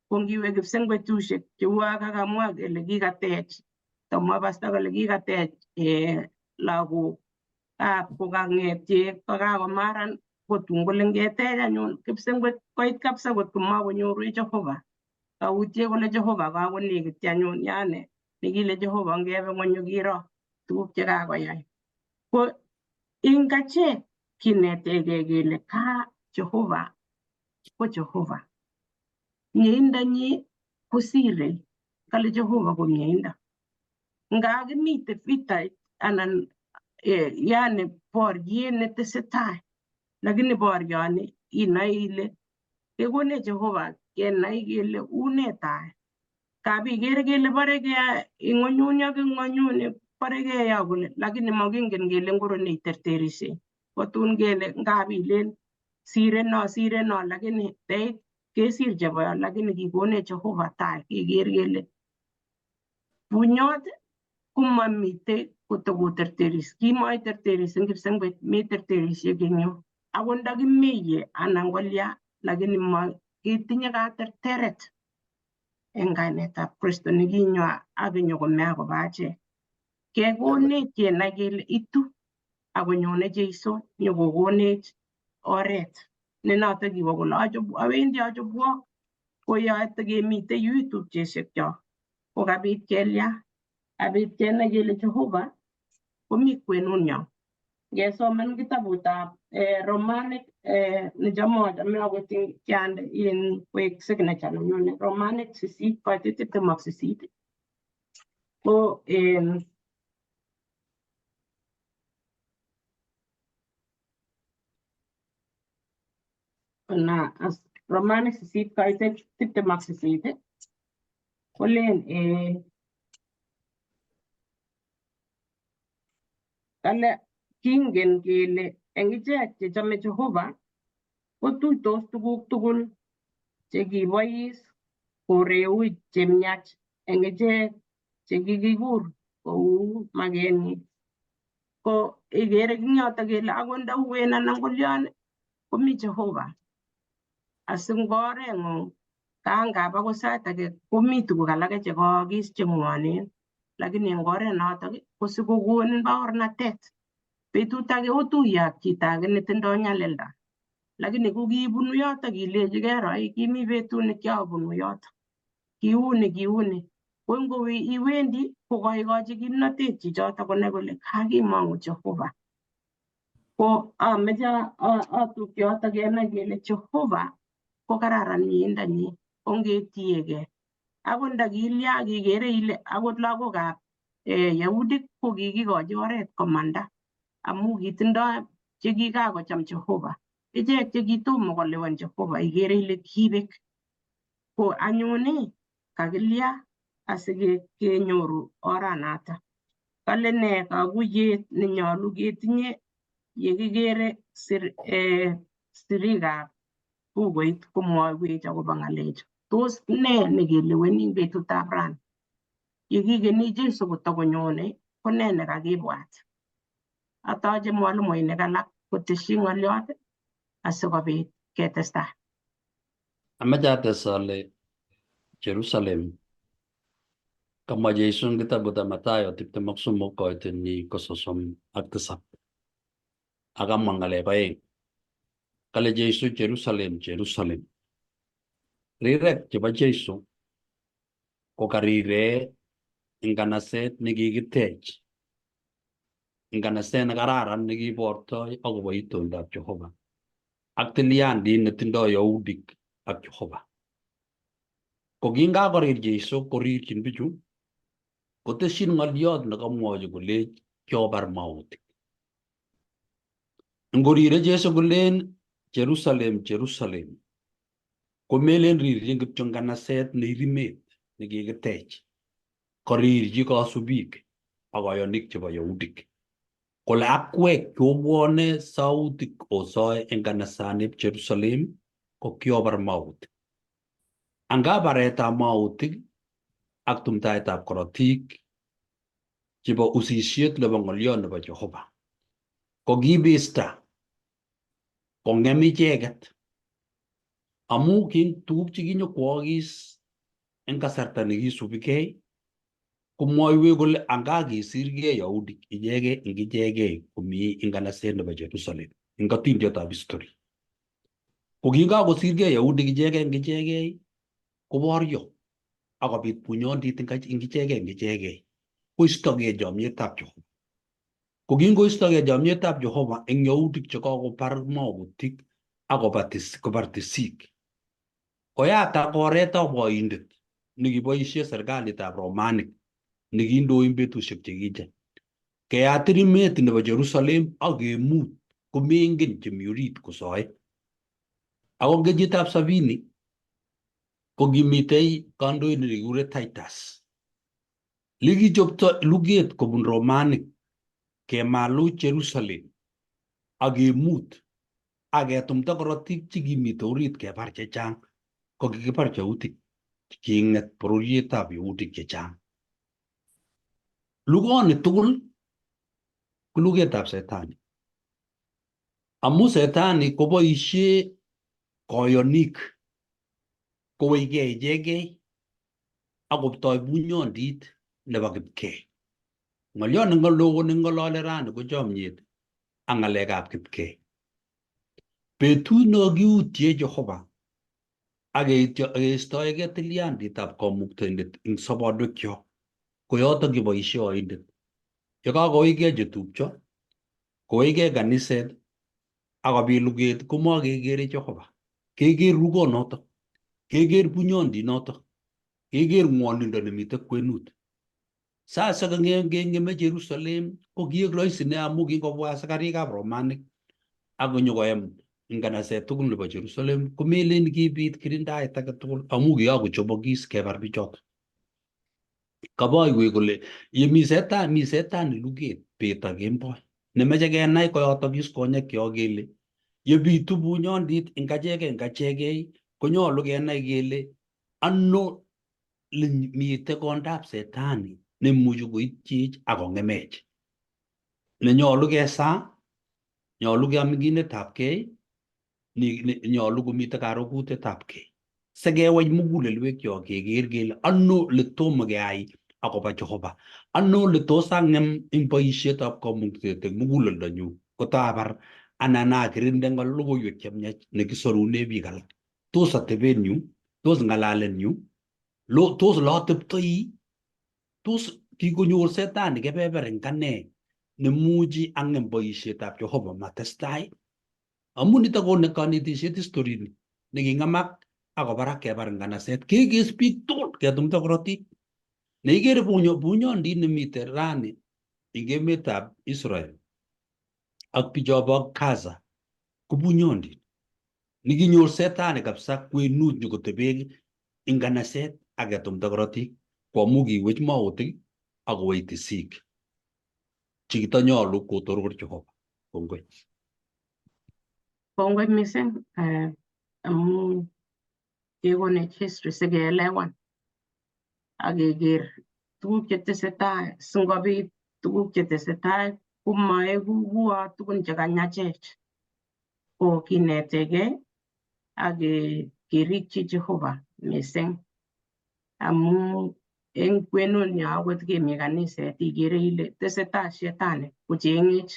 Ko ngiwe kipsengwetushek cheu kakamwa kele kikatech, kamwa pastor kole kikatech lagok ab kokang'et kokakomaran kotun kole ngetech anyun kipsengwet koit kabisa kot komakonyoru Jehova. Kautie kole Jehova kakonekityi anyun yani nekile Jehova ngebe ng'ony kiro tuguk chekakoyai. Ko ing achek kinetegei kele ka Jehova ko Jehova. Mieindonyi kosire, kale Jehova ko mieindo. Nga kimite vitait anan yani boriet netesetai, lakini borioni inoe ile kekonech Jehova kenai kele une tai. Kabikere kele borekei ing'onyuni ak ing'onyuni borekei yo kole, lakini mokingen kele ngoro neiterterishe. Kotun kele ngap ilen sire no sire no, lakini teit kesir chebo yo, lakini kikonech Jehova tai keker kele bunyot komamitei kotokoterteris. Kimoiterteris eng kipsengwet, meterterisiek eng yu. Akot ndakimeye anan kolya, lakini ketinye katerteret eng kainetab Kristo nekinyo ak kinyokome akobo achek. Kekonech kenai kele itu akonyone Jeiso nyokokonech oret nenotok kiwo kole awendi achobwok koyoe kemite yu tupchosiekchok kokabit kelya abit kenai kele Jehova komi kwenunyo. Ngesoman kitabutab Romanik necham achome akot kyande in koek signature nenyune Romanik 8 koitet 28 ko na Romanik 8 koitet 28 kolen kale kingen kele eng ichek chechome Jehova kotuitos tuguk tugul chekibois koreu chemiach eng ichek chekikikur kou makenyi. Ko ikere eng yotok kele akot ndauen anan kolyon komi Jehova. Asingo oreng'ung kangap akot sait age komi tuguk alake chekoakis cheng'wonen, lakini eng oret notok ko sikokonin baornatet. Betut age otuye ak chito age netindoi nyalilda, lakini kokibunu yotok ilechi kero kimi betut nekiabunu yotok, kiuni kiuni. Ko ngo iwendi kokoikochi kimnotet chichotok konai kole kakimong'u Jehova. Ko ameche atuk yotok kenai kele Jehova ko kararan mieindanyi, ongetiegei. Akot ndakilya kikere ile akot lagokab Yahudik ko kikikochi oret komanda amu kitindoi chekikakocham Jehova. Ichek chekitomo kolewen Jehova ikere ile kibek. Ko anyun kakilya asikenyoru oranatak. Kale nee kakuyet nenyolu ketinye yekikere sirikab bukuit komwoiwech akobo ng'alechu. Tos nee nekeleweni eng betutab rani? Yekikeni Jesu kotokonyone ko nee nekakibwat? Atoche mwalimuinik alak Kotesyi ng'olyot asikobit ketestai. Amache ates ale Jerusalem kamwa Jesu eng kitabutab Mathayo 23 koitenyi ko 37 ak kamwa ng'alek oeng. Kale Jesu, Jerusalem, Jerusalem. Rirek chebo Jesu ko kariree nganaset nekikitech, nganaset nekararan nekibortoi akobo itondab Jehova ak tilyandit netindoi Yahudi ak Jehova. Ko kingakorir Jesu korirchin bichu kotesyin ng'olyot nekamwochi kolech kiobar mautik. Ngorire Jesu kolen Jerusalem, Jerusalem, komelen rirchin kityo nganaset neirimet nekikitech, korirchi kasubik ak koyonik chebo Yahudik kole akwek kiobwone sautik osoe eng kanasanib Jerusalem ko kiobar mautik. Anga baretab mautik ak tumtaetab korotik chebo usisiet nebo ng'olyot nebo Jehova ko kibista kong'em icheket amu kin tuguk chekinyokwokis eng kasarta nekisubigei komwoiwech kole anga kisirgei Yahudik ichegei eng ichegei komi eng nganaset nebo Jerusalem eng katindiotab history. Ko kingakosirgei Yahudik ichegei eng ichegei koboryo akobit bunyondit eng ichegei eng ichegei koistogei chomyetab Jehova. Ko kingoistogei chomyetab Jehova eng Yahudik chekakobar mautik ak kobar tisik koyatak oretab oindet nekiboisie serikalitab Romanik nekiindoi betusiek chekiche keyat rimet nebo Jerusalem ak kemut komengen chemi orit kosoe. Ako kenyitab 70 ko kimitei kandoindet nekikure Titus likichopto luget kobun Romanik kemaluch Jerusalem ak kemut ak ketumda korotik chekimite orit kebar chechang ko kikibar Yahudi king'et bororietab Yahudik chechang. Lugoni tugul ko lugetab Setani. Amu Setani koboisie koyonik kowechgei ichegei ak koptoi bunyondit nebo kipkee. Ng'olyot neng'olole rani ko chomyet ak ng'alekab kipkee. Betut nekakiutye Jehova ak keistoegei tilyanditab kamuktaindet eng sobonwekyok ko yotok kiboisie oindet. Yekakowechgei chetupcho, kowechgei kaniset akobit luget komakekere Jehova. Keker lugonotok, keker bunyondinotok, keker ng'wonindo nemite kwenut. Sasa keng'eme Jerusalem ko kiek rahisi nea amu kingobwa asikarikab Romanik ak konyokoyem nganaset tugul nebo Jerusalem komelen kibit kirindaet age tugul amu kikakochobokis kebar bichoto. Kaboiwek kole yemi Setani, mi Setani luget bet ak kemboi nemeche kenai koyotokis konyekyok kele yebitu bunyondit eng achekei eng achekei konyolu kenai kele ano lemite kondab Setani nemuchi koityech ak kong'emech. Nenyolu kesaa, nyolu keamkinetab kei, nyolu komite karokutetab kei. Sikewech mugulelwekyok keker kele ano letomo keyai akobo Jehova. Ano letos ang'em eng boisietab kamuktaet eng muguleldonyu kotabar anan akirinde logoiwek chemiach nekisorune biik alak. Tos atebenyu, tos ng'alalenyu, tos leateptoi, tos kikonyor Setani kebeber eng ane nemuchi ang'em boisietab Jehova matestai. Amu nito ko kanetisiet history ni neking'emak ak kobarak kebar nganaset kekes biik tugul ketumda korotik. Neikere bunyondit nemite rani eng emetab Israel ak bichobo Gaza ko bunyondit nekinyor Setani kabisa kwenut nyokotebe eng nganaset ak ketumda korotik ko amu kiwech mautik ak kowech tisik chekitonyolu kotoror Jehova. Kongoi. Kongoi mising amu kekonech history sikeelewan ak keker tuguk chetesetai singobit tuguk chetesetai komaeku kuo tugun chekanyachech. Ko kinetegei ak kerikyi Jehova mising amu eng kwenunyo akot kemi kaniset ikere ile tesetai shetani kocheng'ech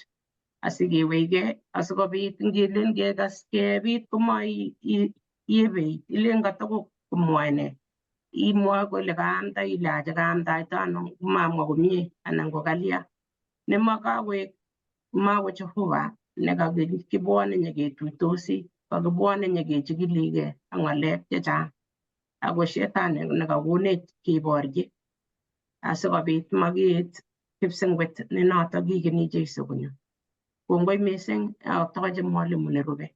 asikewechgei asikobit ngelen kekas kebit komaiyebeit ilen katakomwoe nee imwoe kole kaamda ile acha kaamdaita ano komamwa komie anan ko kalya nemakakoek mako Jehova nekakibwone nyeketuitosi kakibwone nyekechikiligei ak ng'alek chechang ako shetani nekakonech keborye asikobit makiit kipsengwet nenotok kikeni Jesu konyo. Kongoi mising atoche mwalimu nerube.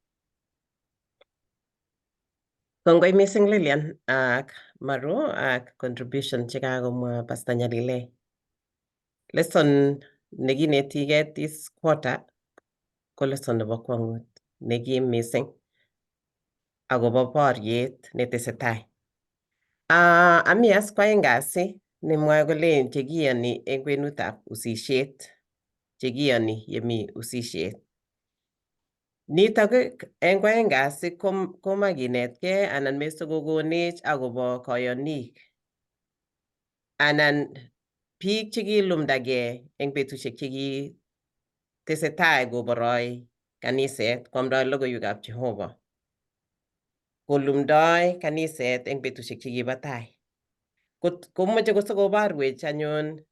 Kongoi mising Lilian ak Maru ak contribution chekakomwa Pastor Nyalile. Lesson nekinetigei this quarter ko lesson nebo kwongut nekim mising akobo boriet netesetai. Ami as kwaeng kasi nemwoe kole chekiyoni eng kwenutab usisiet, chekiyoni yemi usisiet. Nitok eng kwaeng kasi komakinetkei anan mesikokonech akobo koyonik anan biik chekilumdagei eng betusiek chekitesetai koboroi kaniset koamdoi logoiwekab Jehova. Kolumdoi kaniset eng betusiek chekibo tai. Komoche kosikoborwech anyun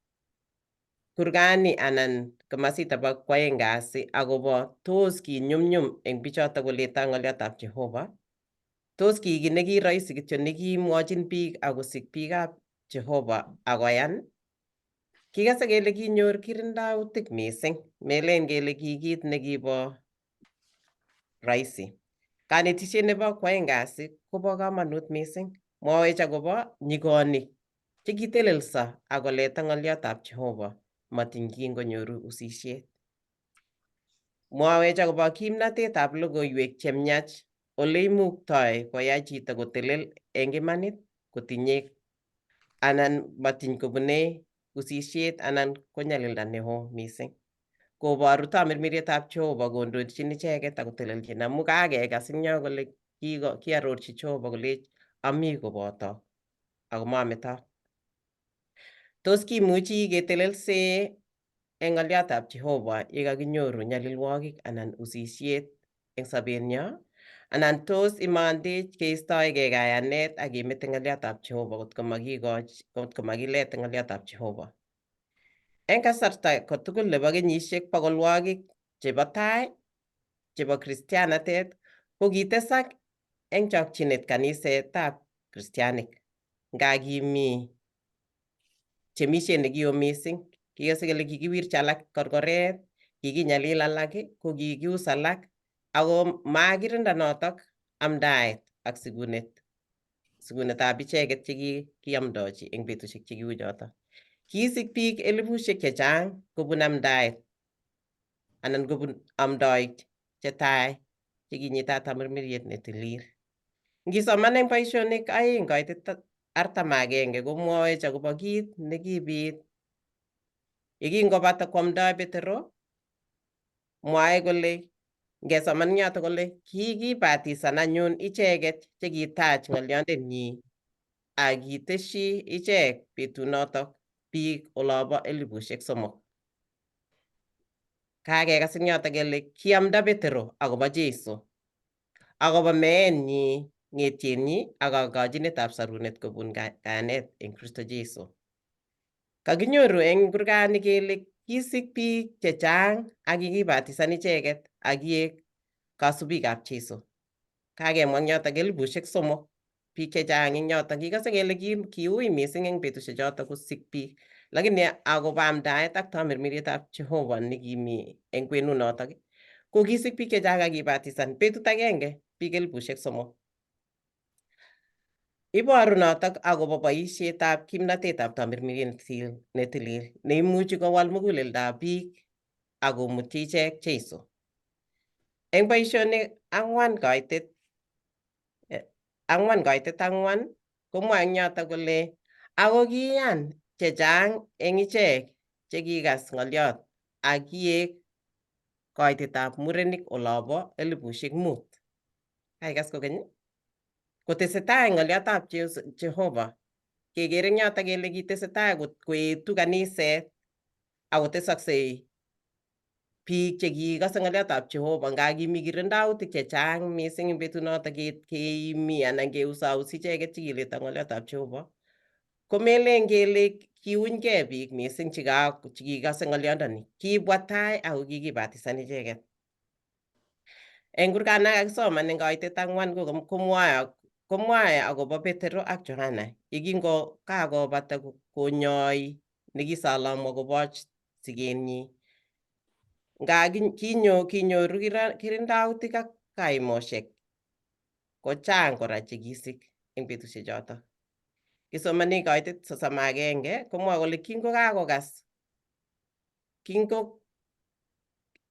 kurgani anan komasita bo kwaeng kasi akobo tos kinyumnyum eng bichoto koleta ng'oliotab Jehova. Tos ki kiy neki rahisi kityo nekimwochin biik akosik biikab Jehova akoyan. Kikase kele kinyor kirindautik mising, melen kele ki kit nekibo rahisi. Kanetishet nebo kwaeng kasi kobo kamanut mising. Mwowech akobo nyikonik chekitelelso akoleta ng'oliotab Jehova matiny kingonyoru usisiet. Mwowech akobo kimnatetab logoiwek chemiach ole imuktoi koyai chito kotelel eng imanit kotinye anan matiny kobune usisiet anan ko nyalilda neo mising. Koboru tamirmirietab Jehova kondochin icheket akotelelchin amu kakekas eng yo kole kiarorchi Jehova kolech ami kobotok ako mametok. Tos kimuchi ketelelsee eng ng'oliotab Jehova yekakinyoru nyalilwogik anan usisiet eng sobenyo? Anan tos imandech keistoegei kayanet ak kemete ng'oliotab Jehova kotko makilete ng'oliotab Jehova? Eng kasarta kotugul nebo kenyisiek bokolwogik chebo tai chebo kristianatet ko kitesak eng chokchinet kanisetab kristianik nga kimi temisiet nekio mising. Kikose kele kikiwirchi alak korkoret, kikinyalil alak, ko kikius alak, ako makirinda notok amdaet ak sikunetab icheket chekiamdochi eng betusiek chekiu chotok. Kisik biik elipusiek chechang kobun amdaet anan kobun amdoik chetai chekinyitat tamirmiriet netilil. Ngisoman eng boisionik 2:41 komwoech akobo kit nekibit yekingobata kwamdoi Petero, mwae kole ngesoman eng yoto kole kikibatisan anyun icheket chekitach ng'olyondenyi ak kiteshi ichek betunotok biik olobo 3,000. Kakekas eng yoto kele kiamda Petero akobo Jesu akobo meenyi, ng'etienyi ak kokochinetab sorunet kobun kayanet eng Kristo Jesu. Kakinyoru eng kurgani kele kisik biik chechang ak kikibatisan icheket ak kiek kasubikab Jesu. Kakemwa eng yotok 3,000 biik chechang eng yotok. Kikose kele kiui mising eng betusiek chotok kosik biik. Lakini akobo amdaet ak tamirmirietab Jehova nekimi eng kwenunotok ko kisik biik chechang ak kibatisan betut agenge biik 3,000. Iboru notok akobo boisietab kimnatetab tamirmiriet netilil neimuchi kowal muguleldab biik ak komutyi ichek Jesu. Eng boisionik 4:4 komwoe eng yotok kole ako kiyan chechang eng ichek chekikas ng'oliot ak kiek Koitetab murenik olobo 5,000. Kaikas kokeny? Kotesetai ng'olyotab Jehova kekere eng yotok kele kitesetai koetu kaniset akotesoksei biik chekikose ng'olyotab Jehova nga kimi kirindautik chechang mising eng betunotok keimi anan keusausi icheket chekileta ng'olyotab Jehova komelen kele kiunygei biik mising chekikose ng'olyondoni kibwa tai ako kikibatisan icheket. Eng kurgana kakisoman eng kaitet ang'wan komwae akobo Petero ak Johana yekingo kakobata konyoi nekisolomwo koboch sikenyi. Nga kinyoru kirindautik ak kaimoshek kochang kora chekisik eng betusiek chotok. Kisomani kaitet 31 komwae kole kingokakokas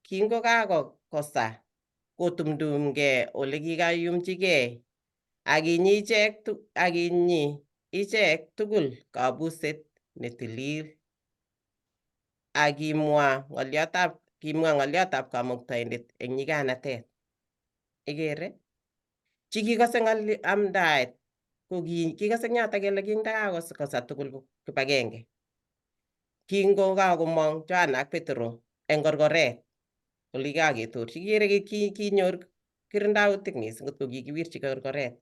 kingokakosa kotumtumkei ole kikayumchigei akinyi ichek tugul kabuset ne tilil ak kimwa ng'olyotab Kamuktaindet eng nyiganatet. Ikere? Chikikose amdaet ko kikose eng yotok kele kindakakosa tugul kibagenge. Kingokakomong Johana ak Petero eng korkoret ole kikaketorchi ikere kinyor kirindautik mising kotko kikiwirchi korkoret.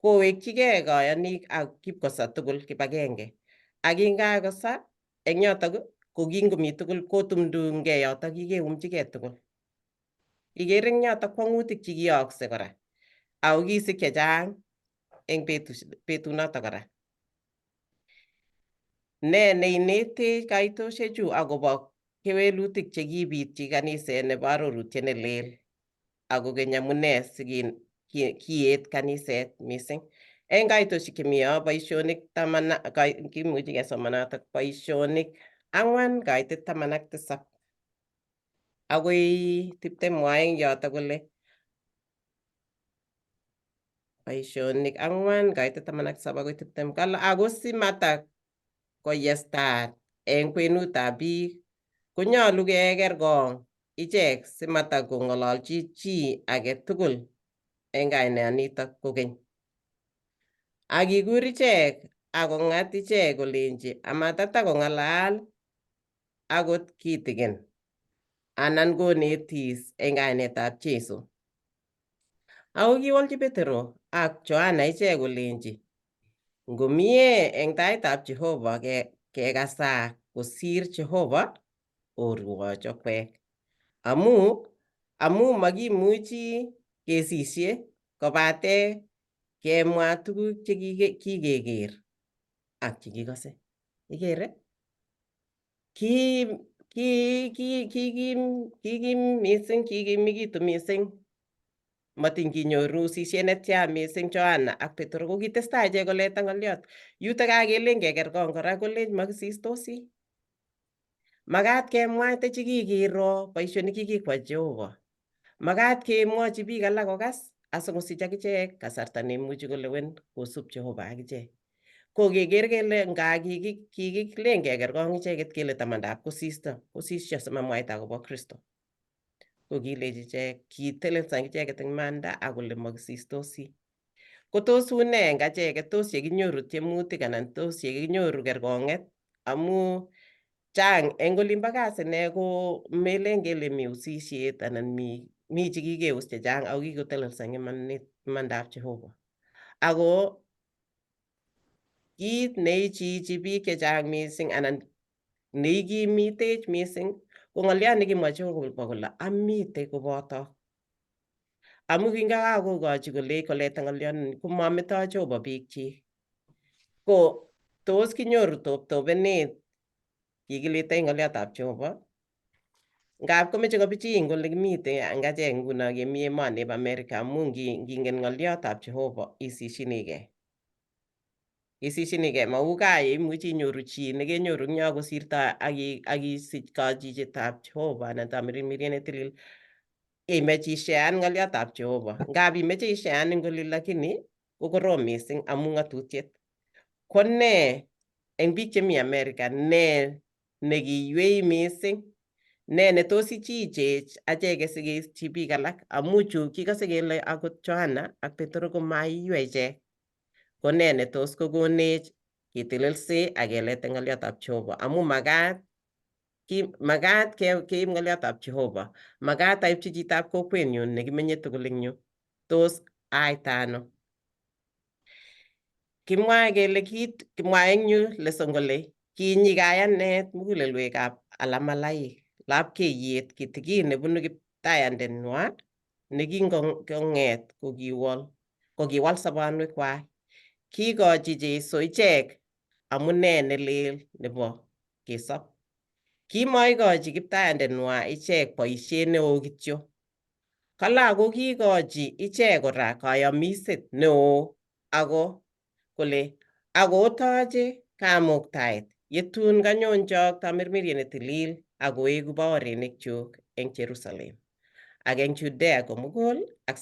Kowekchigei kayanik ak kipkosa tugul kibagenge. Ak kingakosa eng yotok ko kingomi tugul kotumdumgei yotok kikeumchigei tugul. Ikere eng yotok kwang'utik chekiyooksei kora. Ako kisik chechang eng betunotok kora. Ne neinetech kaitoshechu akobo kewelutik chekibitchi kaniset nebo arorutiet ne leel ako keny amune si kiet kaniset mising eng kaitoshek chemi yo boisionik taman kimuchi kesomanotok boisionik 4 kaitet 17 akoi 22 yotok kole boisionik 4 kaitet 17 akoi 20 kale ako simata koyestaat eng kwenutab biik konyolu kekerkong ichek simatakong'ololchi chi age tugul eng kainanitok kokeny. Ak kikur ichek akong'at ichek kolenji amatatakong'alal akot kitikin anan konetis eng kainetab Jesu. Ako kiwolchi Petero ak Johana ichek kolenji, ngomie eng taitab Jehova kekasak kosir Jehova orwoch okwek. Amu makimuchi kesisye kobate kemwa tuguk che kikeker ak chekikose. Ikere? Kikim mising, kikimikitu mising. Matiny kinyoru usisiet netya mising Johana ak Petero ko kitestai ichek koleta ng'oliot. Yutok kakelen kekerkong kora kolech makisistosi. Makat kemwaite chekikiro boisionik chekikwa Jehova. Makat kemwochi biik alak kokas asikosich akichek kasarta neimuchi kolewen kosup Jehova akichek. Ko keker kele nga kikilen kekerkong icheket kele tamandap kosisto, kosisyo simamwaita akobo Kristo. Ko kilechi ichek, kitelelso icheket eng imanda akole makisistosi. Ko tos une eng acheket, tos yekinyoru tiemutik anan tos yekinyoru kerkong'et amu chang eng olimbo gaa sine ko melen kele mi usisiet anan mi chekikeus chechang ako kikotelelso eng imandab Jehova. Ako kit neichichi biik chechang mising anan neikimitech mising ko ng'oliot nekimwa Jehova kole amite kobotok. Amu kingakakokochi kolech koleta ng'oliot komametoi Jehova biikchik. Ko tos kinyoru toptopenet kikiletoi ng'oliotab Jehova? Ngap komeche kopichiin kole kimite eng achek nguno kemi emoni bo America amu ngingen ng'oliotab Jehova isishinigei. Isishinigei mau gaa yeimuchi inyoru chi nekenyoru eng yo kosirto ak isich kachichetab Jehova anan tamirmiriet netilil imech ishean ng'oliotab Jehova. Ngap imeche ishean eng oli lakini ko korom mising amu ng'atutiet. Ko nee eng biik chemi America nee nekiywei mising Ne netos ichichech acheke sikeityi biik alak amu chu kikose kele akot Johana ak Petero komaiywei ichek. Ko ne netos kokonech ketelelse ak kelete ng'oliotab Jehova amu makat ki makat keib ng'oliotab Jehova. Makat aipchi chitab kokwenyun nekimenye tugul eng yu. Tos aita ano? Kimwae kele kit kimwae eng yu lesson kole kinyi kayanet mugulelwekab alamalaik lapkeiyet kitikin nebunu kiptayandenwa nekingong'et kokiwol kokiwal sobonwekwak. Kikochi Jesu ichek amune nelel nebo kesob. Kimoikochi kiptayandenwa ichek boisiet neo kityo. Kale ako kiikochi ichek kora kayamiset neo ako kole akotoche kamuktaet yetun kanyonjok tamirmiriet netilil akoeku baorinikchuk eng Jerusalem ak eng Judea komugul ak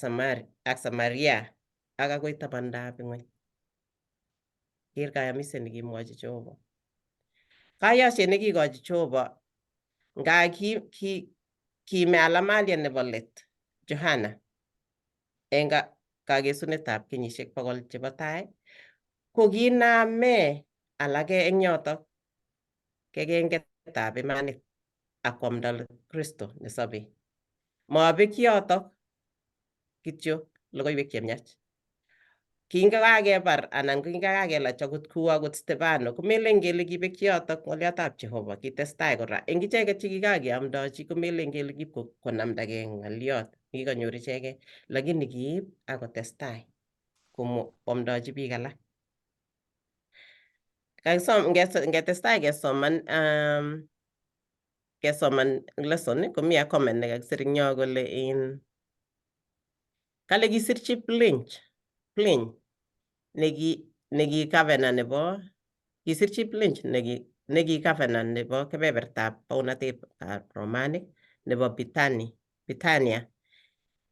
ak Samaria ak akoi tabandab ing'weny. Ker kayamiset nekimwochi Jehova. Kayosiet nekikochi Jehova nga ki kime alamalia nebo let Johana eng kakesunetab kenyisiek 100 chebo tai ko kiname alake eng yotok kekengetab imanit ak kwamda Kristo nesobei. Mabek yotok kityo logoiwek chemiach. Kingakakebar anan kingakakelach akot kou akot Stefano komelen kele kibek yotok ng'oliotab Jehova, kitestai kora. Eng icheket chekikakeamdochi komelen kele kiib konamdagei ng'oliot nekikanyor icheket, lakini kiib akotestai koamdochi biik alak. Kakisom ngetestai kesoman kesoman lesson komi a comment nekakisir eng yo kole in kale kisirchi Pliny neki governor nebo kisirchi Pliny neki governor nebo kebebertab bounatetab Romanik nebo Bitania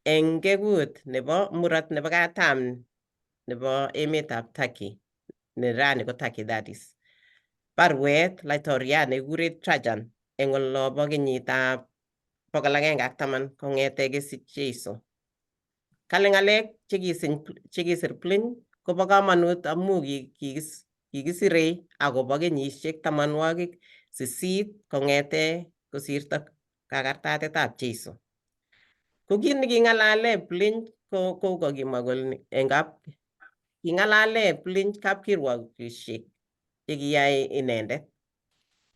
eng kekut nebo murot nebo katam nebo emetab Turkey ne rani ko Turkey that is. Barwet laitoriat nekikure Trajan eng olobo kenyitab 110 kong'ete kesich Jesu. Kale ng'alek chekisir Pliny kobo kamanut amu kikisirei akobo kenyisiek 8 kong'ete kosirto kakartatetab Jesu. Ko kit neking'alale Pliny ko kokimwa kole eng kap king'alale Pliny kapkirwokisiek chekiyai inendet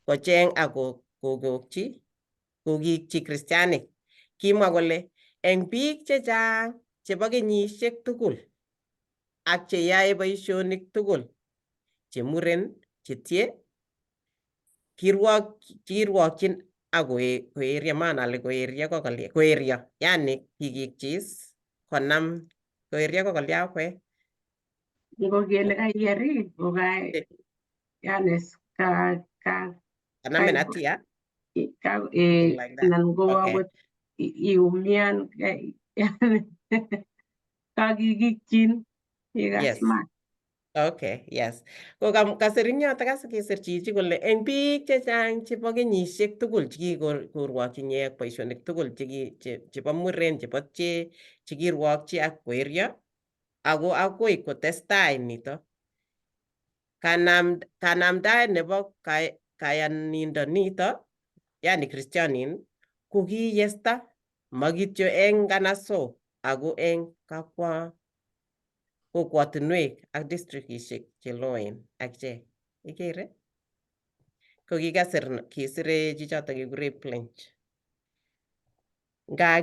kocheng ak kokokchi kokikchi kristianik. Kimwa kole eng biik chechang chebo kenyisiek tugul ak cheyae boisionik tugul che muren chetie kirwokchin ak koerio maana ale koerio ko koerio yani kikikchis konam koerio ko kolya okwek. Ngo kele kaiyer ko ka yani ka ka Kanamin hatia ka anan ko akot iumian kakikikchin ikas man. Okay, yes. Ko kasir eng yotok kas kisir chichi kole eng biik chechang chebo kenyisiek tugul chekikorwokchinye ak boisionik tugul chebo muren chebo che chekirwokchi ak koerio ako akoi kotestai nito. Kanamdaet nebo kayanindo nito, yani kristianin, ko kiyesta makityo eng nganasok ako eng kokwotinwek ak districtishek cheloen ak ichek. Ikere? Ko kikasir kisire chichoto kekure Pliny. Nga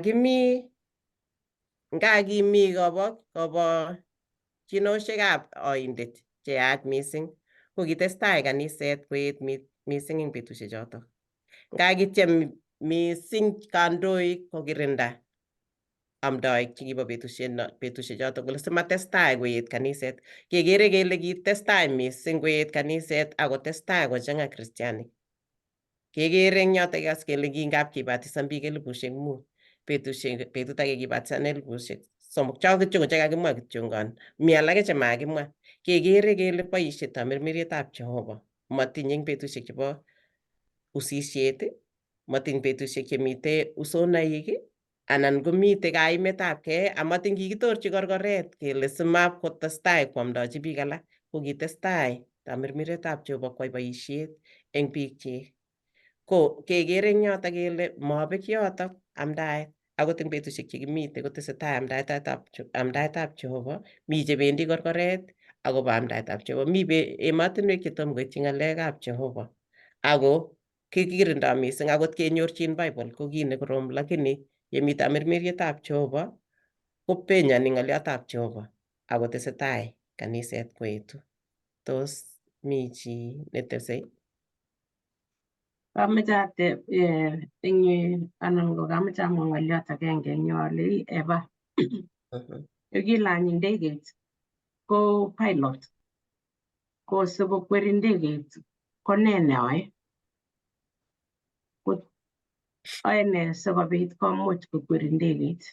kimi kobo chinoshekab oindet cheyach mising ko kitestai kaniset koet mising eng betusiek chotok. Nga kityem mising kandoik kokirinda amdoik chekibo betusiek chotok kole simatestai koet kaniset. Kekere kele kitestai mising koet kaniset akotestai kochang'a kristianik. Kekere eng yotok kas kele kingap kibatisan biik 5,000 betut age kibatisan 3,000 cho kityo ko chekakimwa kityongon mi alake chemakimwa. Kekere kele boisie tamirmirietab Jehova matinye eng betusiek chebo usisiet. Matiny betusiek chemite usonaik anan komite kaimetabgei amatin kikitorchi korkoret kele simapkotestai koamdochi biik alak, ko kitestai tamirmiretab Jehova kwai boisiet eng biikchik. Ko kekere eng yotok kele mabek yotok amdaet akot eng betusiek chekimite kotesetai amdaetab Jehova, mi chebendi korkoret akobo amdaetab Jehova, mi emotinwek chetom koityi ng'alekab Jehova ako kikirindo mising akot kenyorchin Bible ko kit nekorom lakini yemi tamirmirietab Jehova kopenyoni ng'oliotab Jehova akotesetai kaniset koetu. Tos mi chi netesei? Kameche ateb eng anan ko kameche amwa ng'oliot agenge eng yu ale Eva yekilany ndegeit ko pilot ko sikokweri ndegeit ko nee neoe? Ko oe nee sikobit komuch kokweri ndegeit?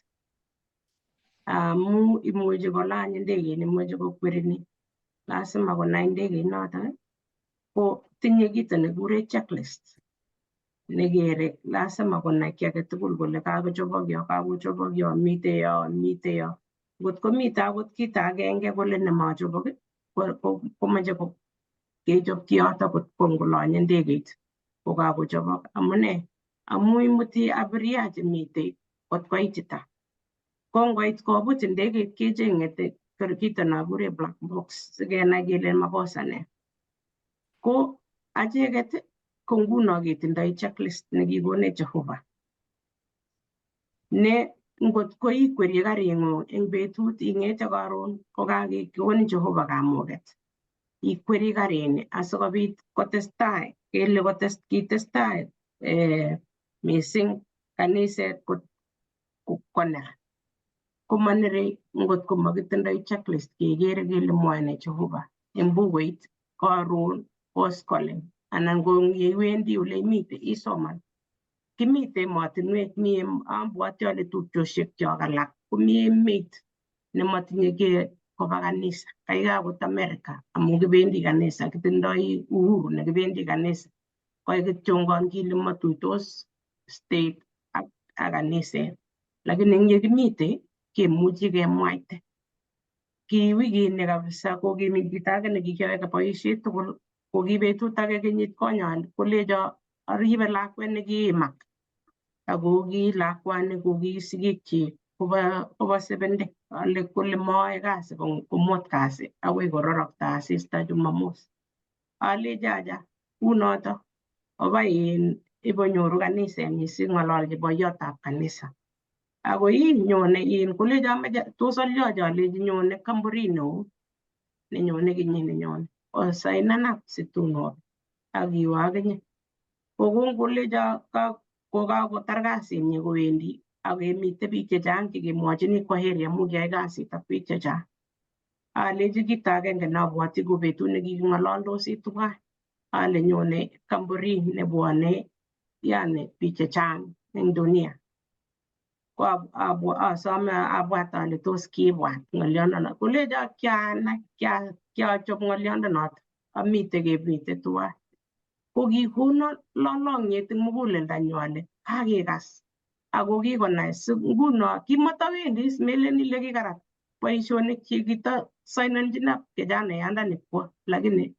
Amu imuchi kolany ndegeit imuchi kokweri ni lazima konai ndegeit notok ko tinye kito nekikure checklist nekere lazima konai kiy agetugul kole kakochobok yo, kakochobok yo, mite yo, mite yo. Ngot komite akot kito agenge kole nemochobok komoche kechob kiyoto kot ngolonye ndegeit kokakochobok. Amune? Amu imuti abiria chemitei kot koitita. Ko ngoit kobut ndegeit kechenge kito nokure black box sikenai kele makosa nee. Ko acheket ko nguno ketindoi checklist nekikonech Jehova ne ngot ko ikwerie karing'ung eng betut ing'ete karon kokakekonin Jehova kamuket ikweri karini asikobit kotestai kele kitestai mising kaniset koner komanere ngot komakitindoi checklist kekere kele mwoe nee Jehova eng bukuit karon koskolen anan ko yeiwendi ole imite isoman. Kimite emotinwek mi abwoti ale tupchosiek chok alak komi emet nemotinye koba kanisa kaikai akot America amu kibendi kanisa kitindoi uhuru nekibendi kanisa koik kityongon kile matuitos state ak kaniset lakini eng yekimite kemuchi kemwaite. Ki wikini kabisa ko kimi chito age nekikiyoe boisiet tugul ko ki betut age kenyit konye kolecho aribe lakwet nekiimak ako ki lakwani ko ki sigikchik kobo Seventh Day ale kole mooe kasi komut kasi akoi kororokto asista Jumamos. Alechi acha unoto oba ibonyoru kaniset mising ng'ololchi boiyotab kanisa. Ako ii nyone in kolecho amoche tos alyocho alechi nyone kamburit neo nenyone kenyit nenyone osainan up situn obe ak iwe akinye. Ko kongolecho kokakotar kasinyi kowendi ak kemite biik chechang chekemwochini kwaheri amu kiyai kasit ak biik chechang. Alechi kito agenge neabwoti ko betut nekiking'ololdosi tuwai ale nyone kamburit nebwone yani biik chechang eng dunia. Ko asome abwat ale tos kiibwat ng'oliondono kolecho kianai kiachob ng'oliondonoto amite kemite tuwai. Ko kikono lolong'yet eng muguleldonyu ale kakekas ako kikonai si nguno kimatawendi melen ile kikarat boisionik chik kitasainonjin up kijanayandani kwo lakini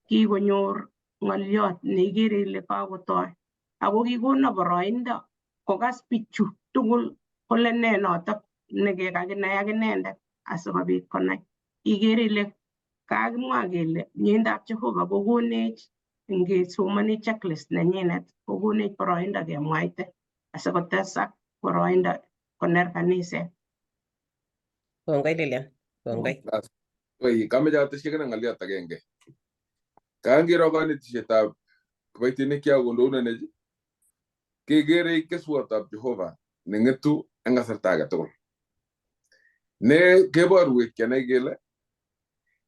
kikonyor ng'oliot neikere ile kakotoi ako kikono boroindo kokas bichu tugul kole nee notok nekekakinai ak inendet asikobit konai. Ikere ile kakimwa kele miendab Jehova kokonech ngesomoni checklist nenyinet kokonech boroindo kemwaite asikotesak boroindo koner kaniset. Kongoi Lilian, kongoi. Oi, kameche atesyi akine ng'oliot agenge. Kangiro kanetisietab kiboitinik kiakondounenech kekere keswotab Jehova neng'etu eng kasarta age tugul. Ne keborwech kenai kele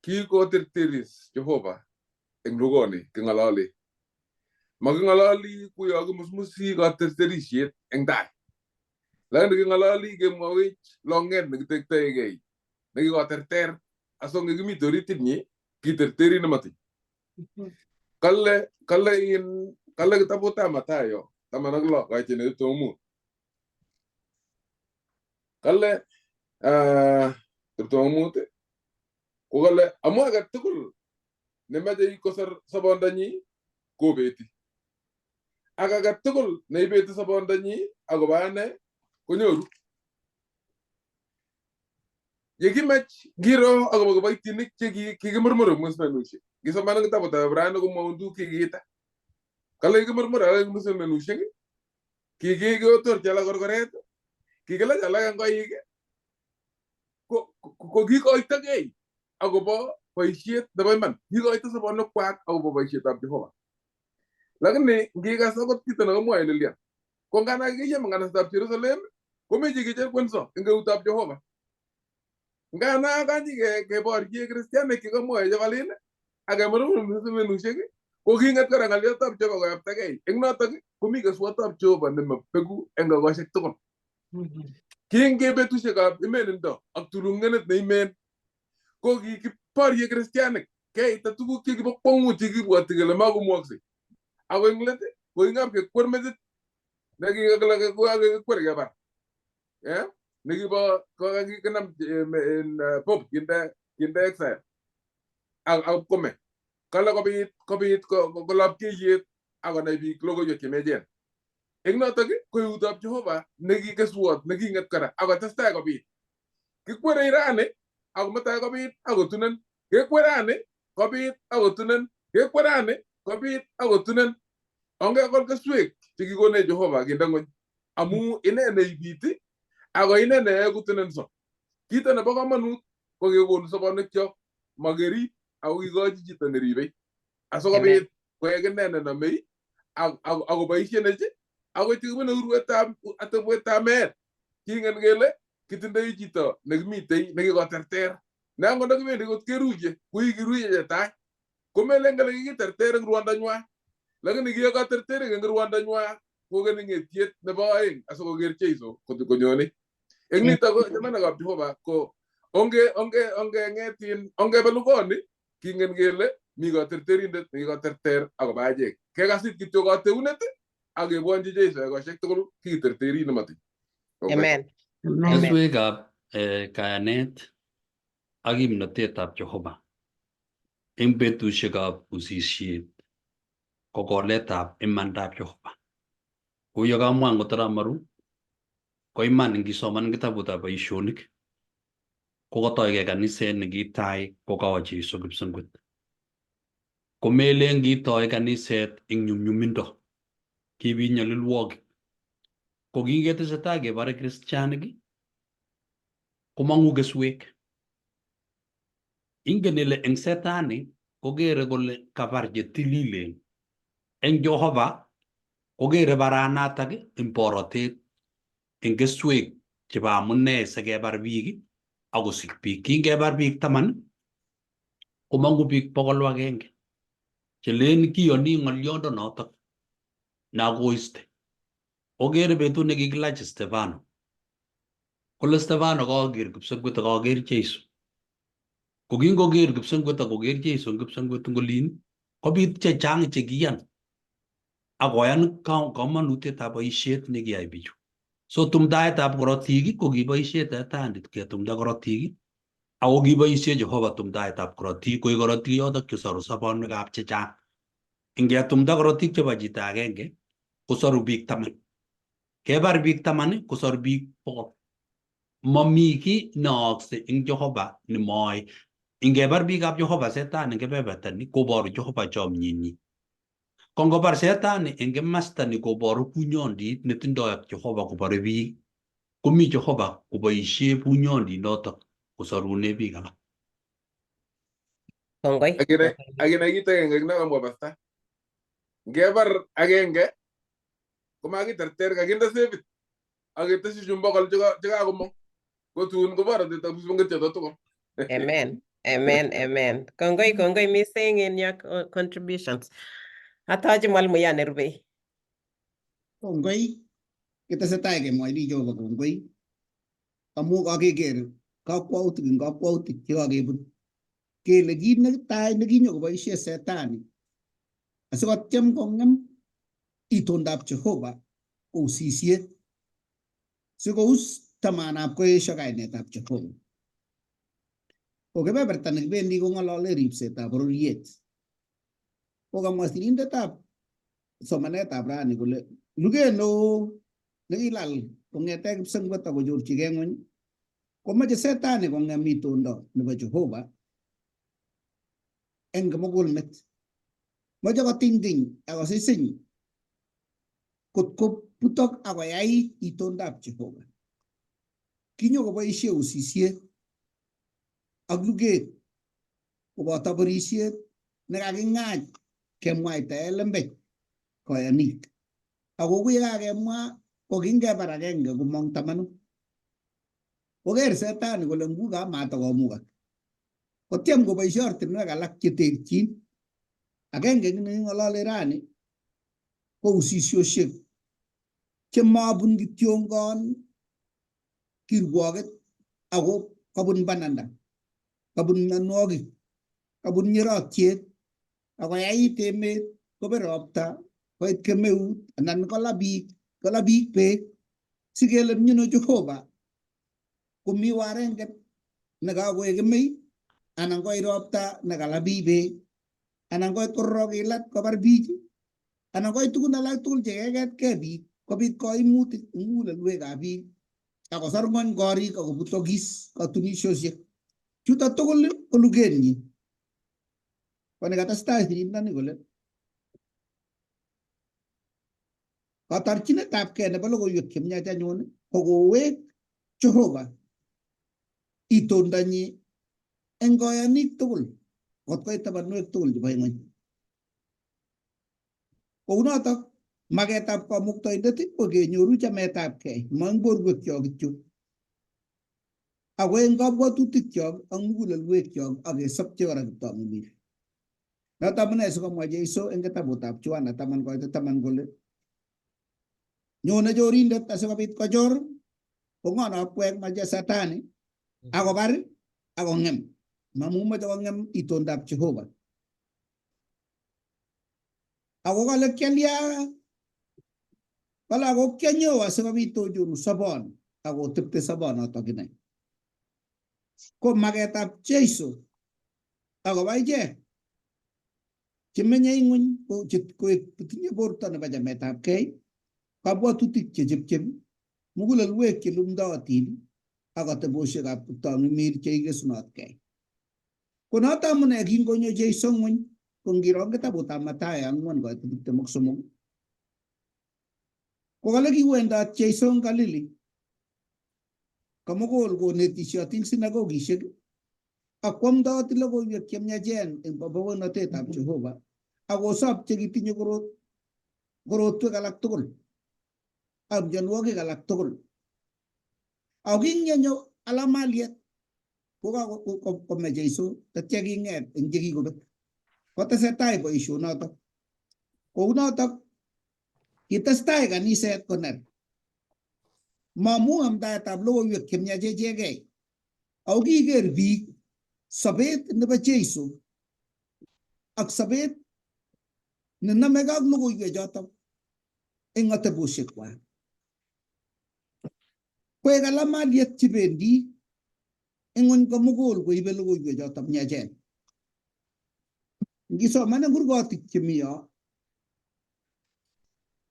kikotirtiris Jehova eng lugoni king'ololi. Making'ololi kuyo kimusmusi katerterisiet eng tai. Lakini king'ololi kemwowech long'et nekitektoegei nekikoterter asonge kimite oritit nyi kiterteri nematiny. Kale kale in kale kitabutab Mathayo 16 kaitet ne 25. Kale 25 ko kale amu age tugul nemache kosor sobondanyi kobeti. Ak age tugul neibeti sobondanyi akobo ane konyoru. Yekimach ngiro akobo kiboitinik che kikimurmur eng musmenushek. Ngisoman eng kitabutab Ibraniek komwoun tuguk chekiita. Kale kikimurmur alak eng musmenushek, kikiotorchi alak korkoret, kikilach alak eng koik, ko kikoitokei akobo boisiet nebo iman. Kikoito sobonwekwak akobo boisietab Jehova. Lakini ngikas akot kito nekamwoe Lilian, ko ngana kikiyem eng kanasetab Jerusalem, komi chekicherkwenso eng eutab Jehova. Ngana kanyi keborye kristianik chekamwoe chekalin ak kemurmur musmenushek, ko kinget kora ng'olyotab Jehova koyaptagei. Eng notok komi keswotab Jehova nemabeku eng kokoshek tugul. Kinge betusiekab imenindo ak tulungenet neimen, ko kikiborye kristianik keita tuguk chekibo kwongut chekibwoti kele makomwoksei. Ako eng let ko kingap kekwer metit nekikakile kokakekwer kebar. Nekibo kokakinam Pope kinde exile ak kome. Kale kobit kolapkeiyet ak konai biik logoiwek chemiachen. Eng notok ko eutab Jehova nekikeswot nekinget kora akotestai kobit. Kikwerei rani ako mutai kobit akotunen. Kekwer rani kobit akotunen. Kekwer rani kobit akotunen. Ongekol keswek chekikonech Jehova kinde ng'weny. Amu ine neibiti ako ine neyoe kotunenso. Kito nebo komonut ko kekonu sobonwekyok makerib ako kikochi chito neribei. Asikobit koek ine nenomei akoboishenech ako chekibune urwetab atebwetab meet. Kingen kele kitindoi chito nekimitei nekikoterter. Ne angot ndakibendi kot keruye kokikiruye chetai. Komelen kele kikiterter eng ruondonywa. Lakini kikoterterik eng ruondonywa kokeni ng'etiet nebo aeng asikoker Jeiso konyone. Eng nito ko chamanikab Jehova ko onge ng'etin ongebe lugoni kingen kele mi katerterindet nekikoterter akobo achek. Kekasit kityo kateunet ak kebwonchi Jeiso ekoshek tugul kikiterterin nematiny. Amen. Amen. Keswekab kayanet ak kimnotetab Jehova eng betusiekab usisiet ko koletab imandab Jehova. Kou ye kamwa angot Arap ko iman ngisoman kitabutab boisionik ko kotoige kaniset nekitai kokawa Jesu kipsengwet. Komelen kitoi kaniset eng nyumnyumindo, kibit nyalilwogik. Ko kingetesetai kebore kristianik komong'u keswek. Ingen ile eng setani kokere kole kabar chetililen. Eng Jehova kokere baranatak eng borotet eng keswek chebo amune sikebar biik akosich biik. Kingebar biik 10 komong'u biik 100 chelen kiyoni ng'olyondo notok nakoiste. Okere betut nekikilach Stefano. Kole Stefano kaker kipsengwet ak kaker Jesu. Ko kingoker kipsengwet ak koker Jesu eng kipsengwet eng olin kobit chechang chekiyan akoyan komonutietab boisiet nekiyai bichu. So tumdaetab korotik ko kiboisie setani ketumda korotik ako kiboisie Jehova tumdaetab korotik koik korotik yotok chesoru sobonwekab chechang. Ingetumda korotik chebo chito agenge kosoru biik 10. Kebar biik 10 kosoru biik 100. Mami kiy neaakse eng Jehova nemoe. Ingebar biikab Jehova setani eng kebeberta ni koboru Jehova chomyenyi. Ko ngobar setani eng kimasta ni koboru bunyondit netindoi ak Jehova kobore biik, komi Jehova koboisie bunyondit notok kosorune biik alak. Kongoi. Akinai kit agenge nekamwa pasta. Ngebar agenge komakiterter kakinde sefit ak ketesyi chun 100 chekakomong ko tun ko borotetab kipsengwet choto tugul. Amen. Amen. Amen. Kongoi kongoi missing in your contributions. Atache mwalimu nerubei. Kongoi kitesetai kemwoini Jehova kongoi amu kakeker kakwautik eng kakwautik chekakebun kele kit netai nekinyo koboisie setani asikotyem kong'em Itondab Jehova ko usisiet sikous tamanab koesio kainetab Jehova. Ko kebeberta nekibendi kong'olole ripsetab bororiet. Ko kamwa sirindetab somanetab rani kole luget neo nekilal kong'ete kipsengwet akochorchigei ng'weny komoche setani kong'em itondo nebo Jehova eng kimugulmet. Moche kotingting akosisiny kot kobutok akoyait itondab Jehova. Kinyokoboisie usisiet ak luget koboto borisiet nekaking'any kemwaitae lembech koyonik. Ako yekakemwa ko kingebar agenge komong 10. Koker setani kole nguka matakomukak. Kotyem koboisie ortinwek alak cheterchin. Agenge eng neking'olole rani ko usisiosiek chemabun kityongon kirwoket ako kabun bananda, kabun mianwogik, kabun nyerotyet, akoyait emet, kobir ropta, koit kemeut anan kola biik, kola biik beek sikele mnyeno Jehova komi warenget nekakoek kemei anan koit ropta nekala biik beek anan koit kororok ilat kobar biik anan koit tugun alak tugul chekeketke biik kobit koimutik eng mugulelwekab biik akosor ng'ony korik akobutokis katunisiosiek. Chuto tugul ko lugenyi. Ko nekatestai sirindoni kole katarchinetabkei nebo logoiwek chemiach anyun ko kowek Jehova itondonyi eng koyonik tugul kot koit tabanwek tugul chebo ing'weny. Kounotok maketab kamuktaindet ko kenyoru chametabkei ma eng borwekyok kityo ako eng kabwatutikyok ak mugulelwekyok ak kesopche kora kiptong'imir. Noto amune sikomwa Jeiso eng kitabutab Yohana 10:10 kole nyone chorindet asikobit kochor ko ng'o nokwek mache satani akobar akong'em mamu moche kong'em itondab Jehova. Ako kale kialya kale ako kianyo asikobit ochoru sobon akotepte sobonotok inai. Ko maketab Jeiso akobo ichek chemenye ing'weny koek tinye borto nebo chametabkei, kabwatutik chechepchep, mugulelwek chelumdootin ak atebosiekab kiptong'imir cheikesunotkei. Ko noto amune kingonyo Jeiso ng'weny ko ngiro eng kitabutab Mathayo 4:23 ko kale kiwendot Jeiso eng Galili komugul konetishot eng sinagogisiek ak kwamdot logoiwek chemiachen eng baonatetab Jehova ak kosop chekitinye korotwek alak tugul ak mionwogik alak tugul. Ako kingenyo alamaliet kokakome Jeiso tatya king'et eng chekikobek. Kotesetai boisionotok. Kounotok kitestai kaniset koner. Mamu amdaetab logoiwek chemiach ichegei. Ako kiker biik sobet nebo Jeiso ak sobet nenomegei ak logoiwek chotok eng atebosiekwak. Koek alamaliet chebendi ing'weny komugul koibe logoiwek chotok miachen. Ngisoman eng kurgotik chemi yo,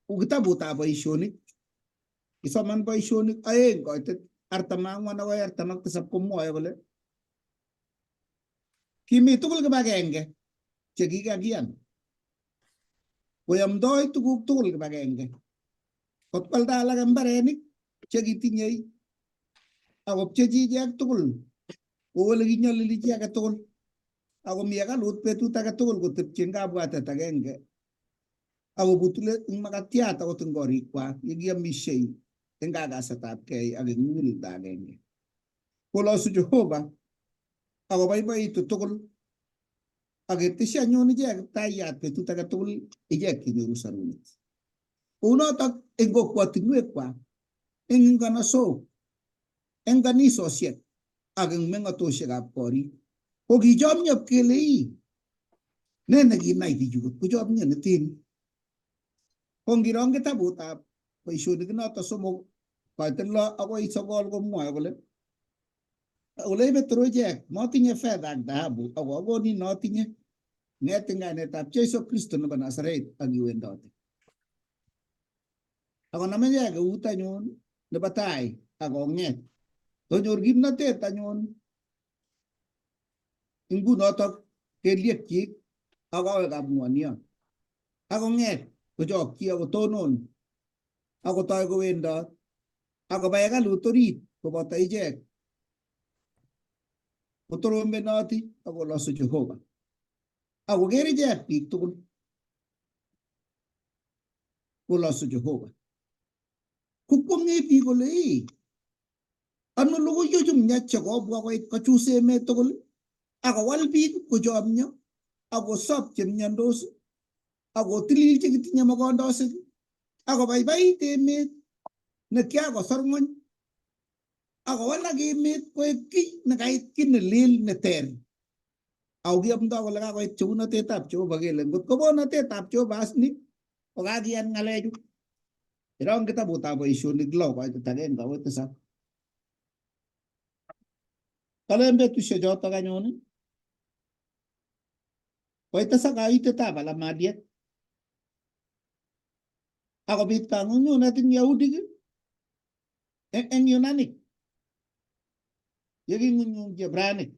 ku kitabutab boisionik, isoman boisionik 2:44 akoi 47 komwoe kole kimi tugul kibagenge chekikakiyan koyomdoi tuguk tugul kibagenge kot kwalda alak mbarenik chekitinyei akopchechi ichek tugul kou ole kinyolili chi age tugul akomi hekalut betut age tugul kotepchi eng kabwatet agenge akobutule eng makatiat akot eng korikwak yekiamishei eng kakasetabkei ak eng muguleldo agenge. Kolosu Jehova akoboiboitu tugul aketesyi anyun ichek kiptaiyat betut age tugul ichek chenyoru sorunet. Kounotok eng kokwotinwekwak, eng nganasok, eng kanisosiek ak eng meng'atosiekab korik. Ko kichomyo kele ii, ne nekinai bichu kot kochomyo neten. Ko ngiro eng kitabutab boisionik noto 3 koitet 6 akoi 9 komwoe kole ole Petro ichek motinye fedha ak dhahabu ako akonin notinye ng'et eng kainetab Jesu Kristo nebo Nazaret ak iwendote. Akonam ichek eut anyun nebo tai akong'et konyor kimnatet anyun ingunotok kelyekyik ak kowekab ng'woniot akong'et kochokchi akotonon akotoi kowendot akoba hekalut orit koboto ichek kotorombenoti akolosu Jehova akoker ichek biik tugul kolosu Jehova. Kokwong'e biik kole ii ano logoiwechu miach chekobwa koit kochus emet tugul akowal biik kochomyo akosop chemyondos akotilil chekitinye mokondosik akobaibait emet nekiakosor ng'ony akowalak emet koek kiy nekait kiy nelel neter. Ako kiamdoi kole kakoit cheunotetab Jehova kele ngot ko bonotetab Jehova as ni kokakiyan ng'alechu. Irong kitabutab boisionik 6 koitet 1 akoi 7. Kale en betusiek chotok anyun koitesak kaitetab alamaliet akobit kang'ung'unet eng Yahudik eng Yunanik yeking'ung'ung Kiebranic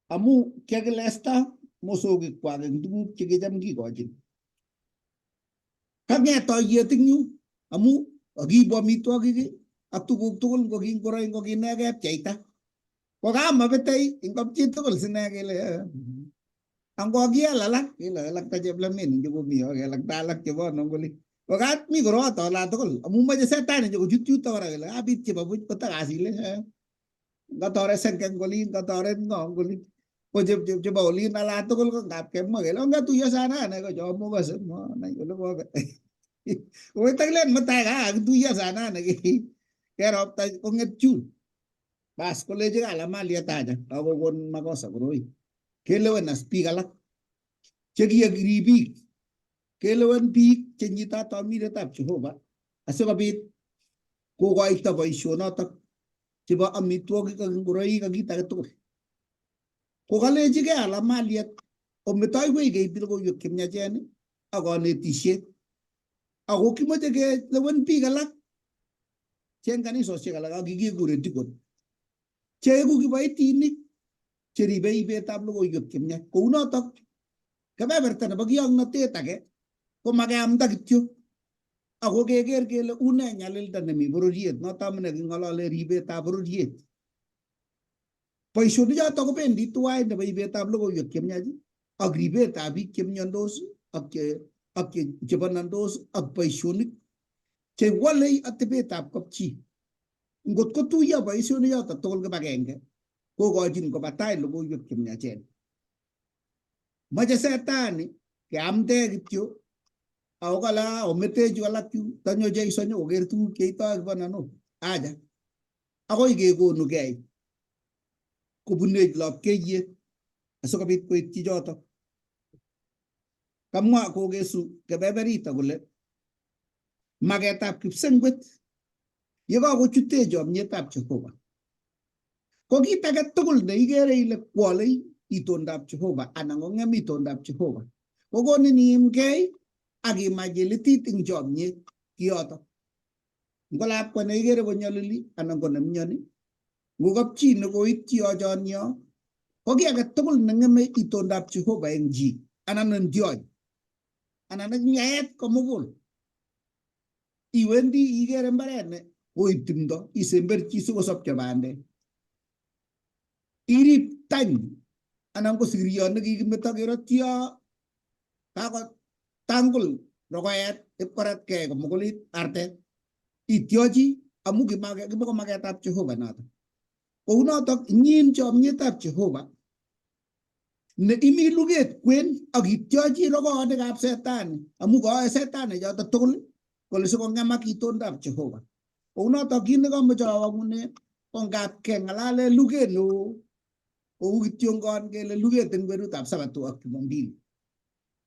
amu kiakilesta mosogik kwak eng tuguk chekicham kikochin. Kang'et oiyet eng yu amu kakiibu amitwogik ak tuguk tugul ngo ki ngoroik ngo ki nee kepcheita. Ko kamabetei eng kapchi tugul sine kele angokial alak kele alakta cheplamin chekomi yo kelakta alak chebo nongoli. Ko mi koroto ola tugul amu moche setani nyokochut yuto kora kele kabit chebo buch kotakasile. Ngatoret senge eng olin ngatoret ng'o eng olin. Ko chebo olin ala tugul ko ngap kemwa kele ongetuiyo saa nane ko chomokose manai ole kobe. Kotakilen mutai kakituiyo saa nane keropta kong'et chun. Bas kolechi kalamaliet aja kakokon makosa koroi. Kelewen as biik alak chekiek ribik. Kelewen biik chenyitot amiretab Jehova asikobit kokoito boisionotok chebo amitwogik ak ngoroik ak kit age tugul. Kokalechigei alamaliet ometoiwech keib logoiwek chemiachen ak konetisiet. Ako kimoche kelewen biik alak che en kanisosiek alak ak kikikuren deacon cheeku kiboitinik cheribe ibetab logoiwek chemiach. Kounotok kebeberta nebo kiyoknotet age komakeamda kityo ako keker kele une nyalilda nemi bororiet noto amune king'olole ribetab bororiet. Boisionik choto kobendi tuwai nebo ibetab logoiwek chemiach ak ribetab biik chemyondos ak chebonondos ak boisionik chewolei atebetab kapchi. Ngot kotuiyo boisionik choto tugul kibagenge kokochin koba tai logoiwek chemiachen. Moche setani keamde kityo ako kale ometechu alak chu tanyo Jeiso nyokoker tuguk cheitoi kibononok. Aja akoi kekonugei kobunech lapkeiyet asikobit koityi chotok. Kamwa kokesu kebeberito kole maketab kipsengwet yekakochutech chomietab Jehova. Ko kit age tugul neikere ile kwolei itondab Jehova anan kong'em itondab Jehova kokonin iimgei ak imach ilitit eng chomiet kiyotok. Ngo lakwa neikere konyolili anan ko nemyoni, ngo kapchi nekoityi yochon yo, ko kiy age tugul neng'eme itondab Jehova eng chi anan eng tiony anan eng yaet komugul. Iwendi ikere mbaret ne koib timdo isemberchi sikosopcho bandek. Irib tany anan ko sigiriot nekikimeto kerotyo kakotangul rogoet ipkoratkei komugulit artet. Ityochi amu kimako maketab Jehova noto. Kounotok nyin chomietab Jehova ne imi luget kwen ak ityochi rogoonikab setani amu koyoe setani choto tugul kole sikong'emak itondab Jehova. Kounotok kit nekamoche awang'une ko ngap keng'alale luget neo kou kityongon kele luget eng kwenutab Sabato ak Jumambili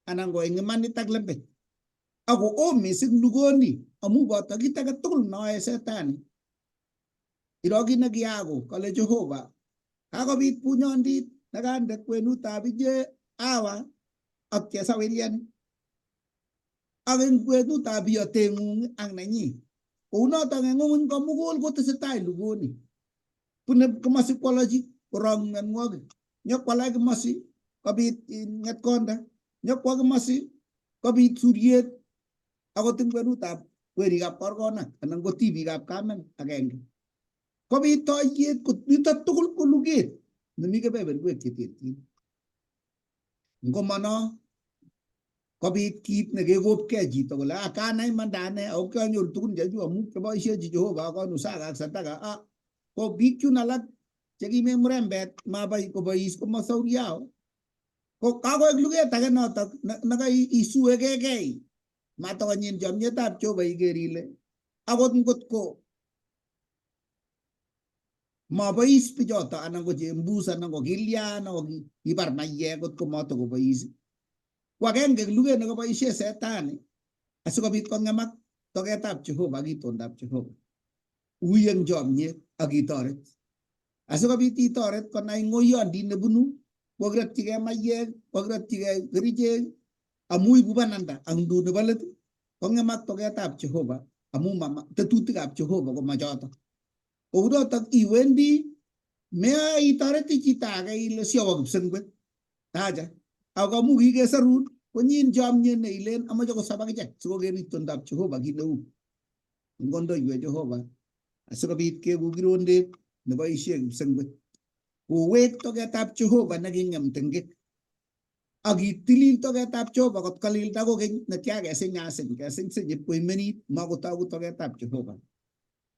anan ko eng imanit ak lembech. Ako oo mising lugoni amu boto kit age tugul noe setani. Iro kit nekiyaako kale Jehova kakobit bunyondit nekande kwenutab inye Hawa ak chesawilian ak eng kwenutab biyoteng'ung ak nenyi. Kounotok eng ng'wony komugul kotesetai lugoni. Bune komosi kwolochi korong mianwogik, nyokwalak komosi kobit ng'etkonda, nyokwo komosi kobit suriet akot eng kwenutab werikab korkonak anan ko tibikab kamen agenge. Kobit toiyet nitok tugul ko luget nemi kebeberwek cheterchin. Ngomono kobit kit nekekopkei chito kole ah, kanai imanda ane ako kianyoru tugun chechu amu kiboishechi Jehova akonu saka ak sadaka ah, ko biik chun alak chekime murembet mabai kobois komasauriao ko kakoek luget age notok nekaisuekekei matokonyin chomyetab Jehova iker ile akot ngotko mabois bichoto anan ko chembus anan ko kilya anan ko kibar maiyek kotko matokobois ko agenge luget nekaboishe setani asikobit kong'emak toketab Jehova ak itondab Jehova. Ui eng chomyet ak itoret. Asikobit itoret konai ng'oyondit nebunu kokirotyigei maiyek, kokirotyigei kerichek amu ibu bananda ak ndut nebo let kong'emak toketab Jehova amu tetutikab Jehova komachotok. Kounotok iwendi meyoe itoreti chito age ile siawo kipsengwet. Acha. Ako amu kikesorun konyin chomyet ne ilen amoche kosop akichek sikoker itondab Jehova kit neu. Ngondoiwech Jehova asikobit keku kirondet neboisie kipsengwet. Kowek toketab Jehova neking'em ting'ik. Ak itilil toketab Jehova kot kolilda kokeny netya kesinyasiny kesinysiny ipkoimenit makotoku toketab Jehova.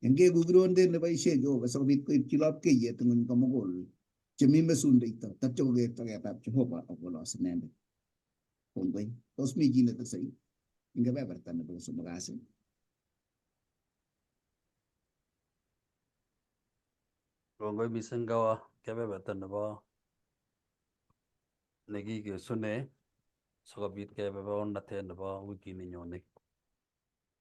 Eng keku kirondet neboisie Jehova sikobit koipchi lopkeiyet ng'wony komugul chemi mesundeito tatyo koker toketab Jehova ak kolos inendet. Kongoi. Tos mi chi netesei eng kebeberta nebo kosomok kasi? Kongoi mising kawa kebeberta nebo nekikesune sikobit kebe baornatet nebo wikit nenyone.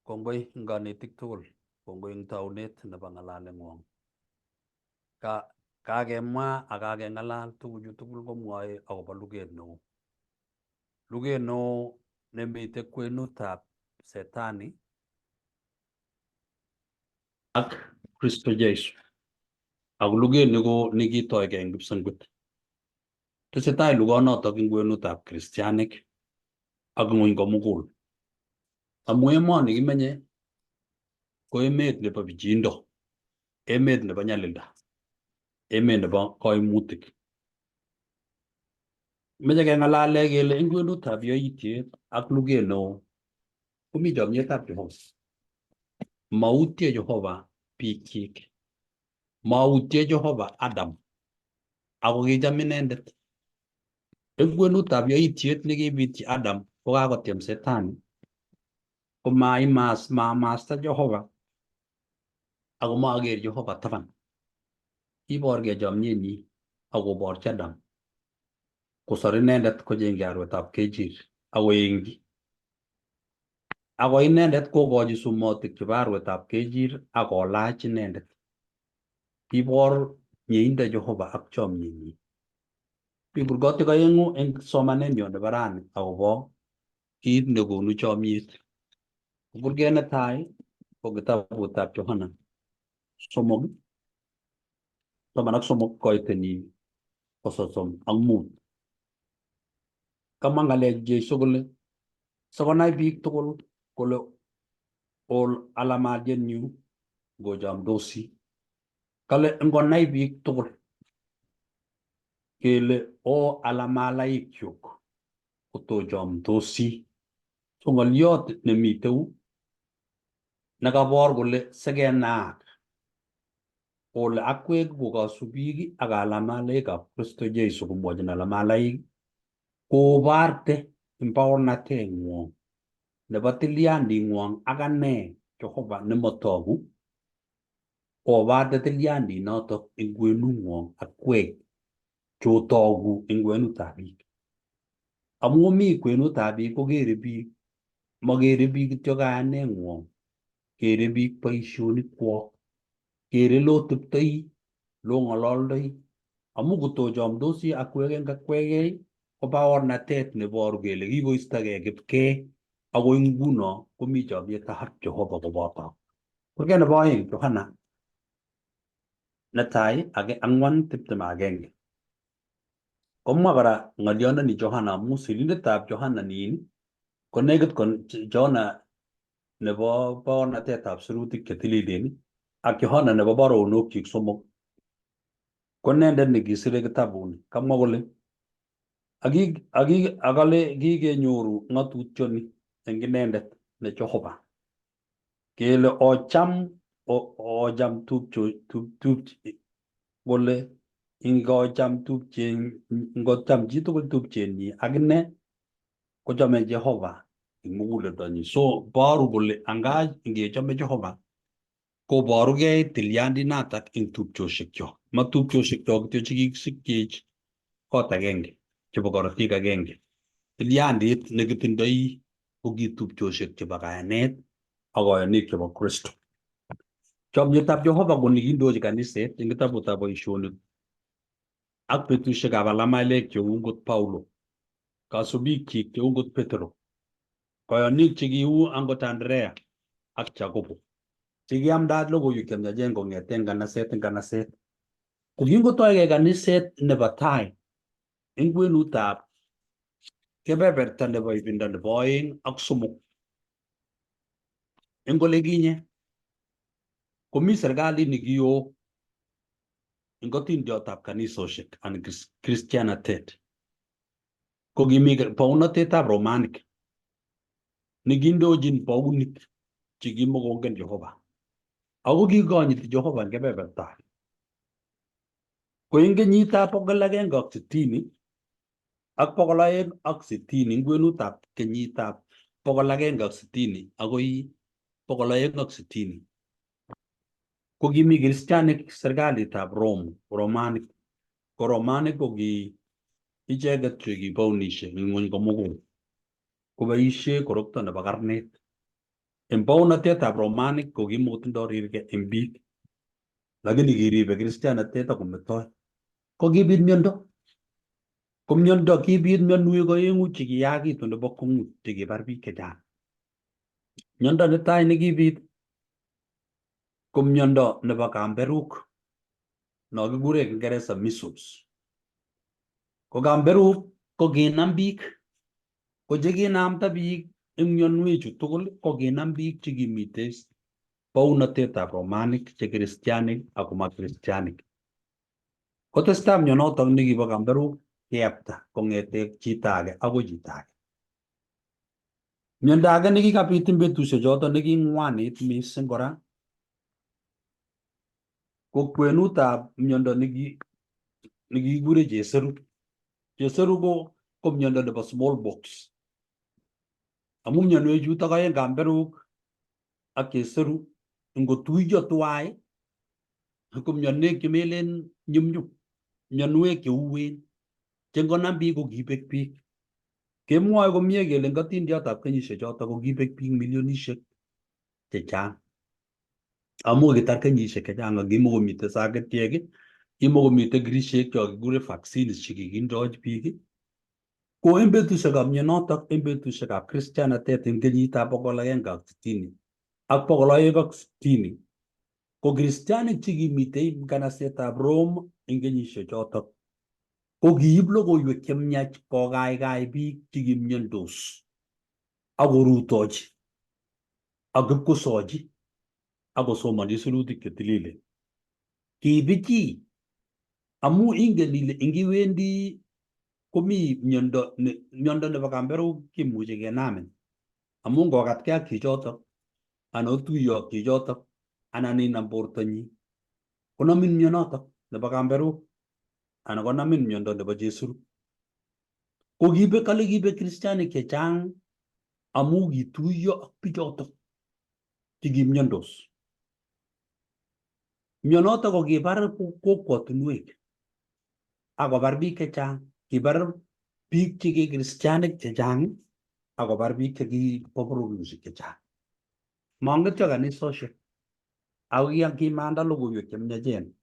Kongoi eng konetik tugul, kongoi eng taunet nebo ng'alaleng'wong. Ka kakemwa ak kakeng'alal tuguchu tugul komwoe akobo luget neo. Luget neo nemite kwenutab setani ak Kristo Jesu. Ako luget ni ko nekitoigei eng kipsengwet. Tesetai lugonotok eng kwenutab kristianik ak ng'wony komugul. Amu emoni kimenye ko emet nebo pichiindo, emet nebo nyalilda, emet nebo koimutik. Meche keng'alale kele eng kwenutab yoityet ak luget neo komi chomyetab Jehova. Mautye Jehova biikchik. Mautye Jehova Adam ako kicham inendet. Eng kwenutab yoityet nekibityi Adam kokakotyem Setani komaimas mamasta Jehova ako maker Jehova taban. Kiborgei chomyenyi akoborchi Adam kosor inendet kochengchi arwetab kechir akoengchi. Ako inendet kokochi sumotik chebo arwetab kechir akolach inendet. Kibor mieindo Jehova ak chomyenyi. Mi kurgotik oeng'u eng somanenyo nebo rani akobo kiit nekonu chomyet. Kurget netai ko kitabutab Yohana 3 13 koitenyi ko 35. Kamwa ng'alek Jesu kole sikonai biik tugul kole ol alamalyenyu ngochomdosi. Kale ngonai biik tugul kele o alamalaikyuk kotochomdosi. So ng'olyot nemiteu nekabor kole sikenaak ole akwek ko kasubik ak alamalaikab Kristo Jesu komwochin alamalaik kobarte baornateng'wong nebo tilyanding'wong ak ane Jehova nemotogu obarte tilyandinotok eng kwenung'wong akwek chotogu eng kwenutab biik. Amu mi kwenutab biik kokere biik Makere biik kityo kayaneng'wong, kere biik boisionikwok, kere loteptoi, long'ololdoi, amu kotochomdosi akwek eng akwekei ko baornatet neboru kele kikoistogei kipkee akoi nguno komi chomyetab Jehova kobotok. Kurget nebo oeng Yohana netai age 4:21. Komwa kora ng'olyondoni Johana amu sirindetab Johana nin ko nekit ko Johana nebo baornatetab sirutik chetililen ak Johana nebo baronokyik somok ko inendet nekisire kitabuni. Kamwa kole akale kikenyoru ng'atutyoni eng inendet ne Jehova kele ocham ocham tupcho tup kole ingocham tupchen ngocham chitugul tupchenyi akine kochome Jehova eng muguleldonyi. So boru kole anga ngechome Jehova koborugei tilyandinatak eng tupchoshekyok. Ma tupchoshekyok kityo chekikisikchech kot agenge chebo korotik agenge. Tilyandit nekitindoi ko ki tupchoshek chebo kayanet ak koyonik chebo Kristo. Chomyetab Jehova ko nikindochi kaniset eng kitabutab boisionik ak betusiekab alamailek cheu ngot Paulo, kasubikyik cheu ngot Petero, koyonik chekiu angot Andrea ak Jacobo, chekiamdaat logoiwek chemiachen kong'eten nganaset eng nganaset. Ko kingotoigei kaniset nebo tai eng kwenutab kebeberta nebo ibinda nebo oeng ak somok eng ole kinye komi serikalit nekioo eng kotindiotab kanisosiek anan Christianatet ko kimi bounotetab Romanik nekindochin bounik chekimokongen Jehova ako kikonyiti Jehova eng kebeberta age. Ko eng kenyitab 160 ak 260 eng kwenutab kenyitab 160 akoi 260 ko kimi Kristianik serikalitab Rome, Romanik. Ko Romanik ko ki icheket che kibounishek eng ng'wony komugul koboisie korokto nebo karnet. Eng bounatetab Romanik ko kimokotindoi rirge eng biik lakini kiribe Kristianatet akometoi. Ko kibit miondo. Ko miondo kibit mionwek oeng'u chekiyakitu nebo kwong'ut chekibar biik chechang. Miondo netai nekibit ko miondo nebo kamberuk no kikure Kiingereza measles. Ko kamberuk ko kinam biik ko chekinamda biik eng mionwechu tugul ko kinam biik chekimitei bounotetab Romanik che Kristianik ako ma Kristianik. Kotestai mionotok nekibo kamberuk keyapta kong'ete chito age akoi chito age. Miondo age nekikabit eng betusiek choto neking'wanit mising kora ko kwenutab miondo nekikikure cheseru. Cheseru ko miondo nebo smallpox. Amu mionwek chutok oeng kamberuk ak cheseru ngotuiyo tuwai ko mionwek chemelen nyumnyum, mionwek cheuwen che ngonam biik ko kibek biik. Kemwoe komie kele eng atindiotab kenyisiek choto ko kibek biik milionisiek chechang amu kitar kenyisiek chechang ak kimokomitei sakitiek, kimokomitei kerichek cho kikure vaccines chekikindoi biik. Ko eng betusiekab mionotok eng betusiekab Christianatet eng kenyitab 160 ak 260 ko Kristianik chekimitei nganasetab Rome eng kenyisiek chotok ko kiib logoiwek chemiach kokaikai biik chekimiondos ak korutochi ak ipkosochi ak kosomonchi sirutik chetililen. Kibichi amu ingen ile ingiwendi komi miondo nebo kamberuk kimuchi kenamin amu ngokatkei ak chichotok anan otuiyo ak chichotok anan inam bortonyi konomin mionotok nebo kamberuk anan konamin miondo nebo chesuru. Ko kibek kale kibek kristianik chechang amu kituiyo ak bichotok chekimiondos. Mionotok ko kibar kokwotunwek ak kobar biik chechang, kibar biik che ki kristianik chechang akobar biik chekibo bororiosiek chechang. Mangetyo kanisosiek ako kimanda logoiwek chemiachen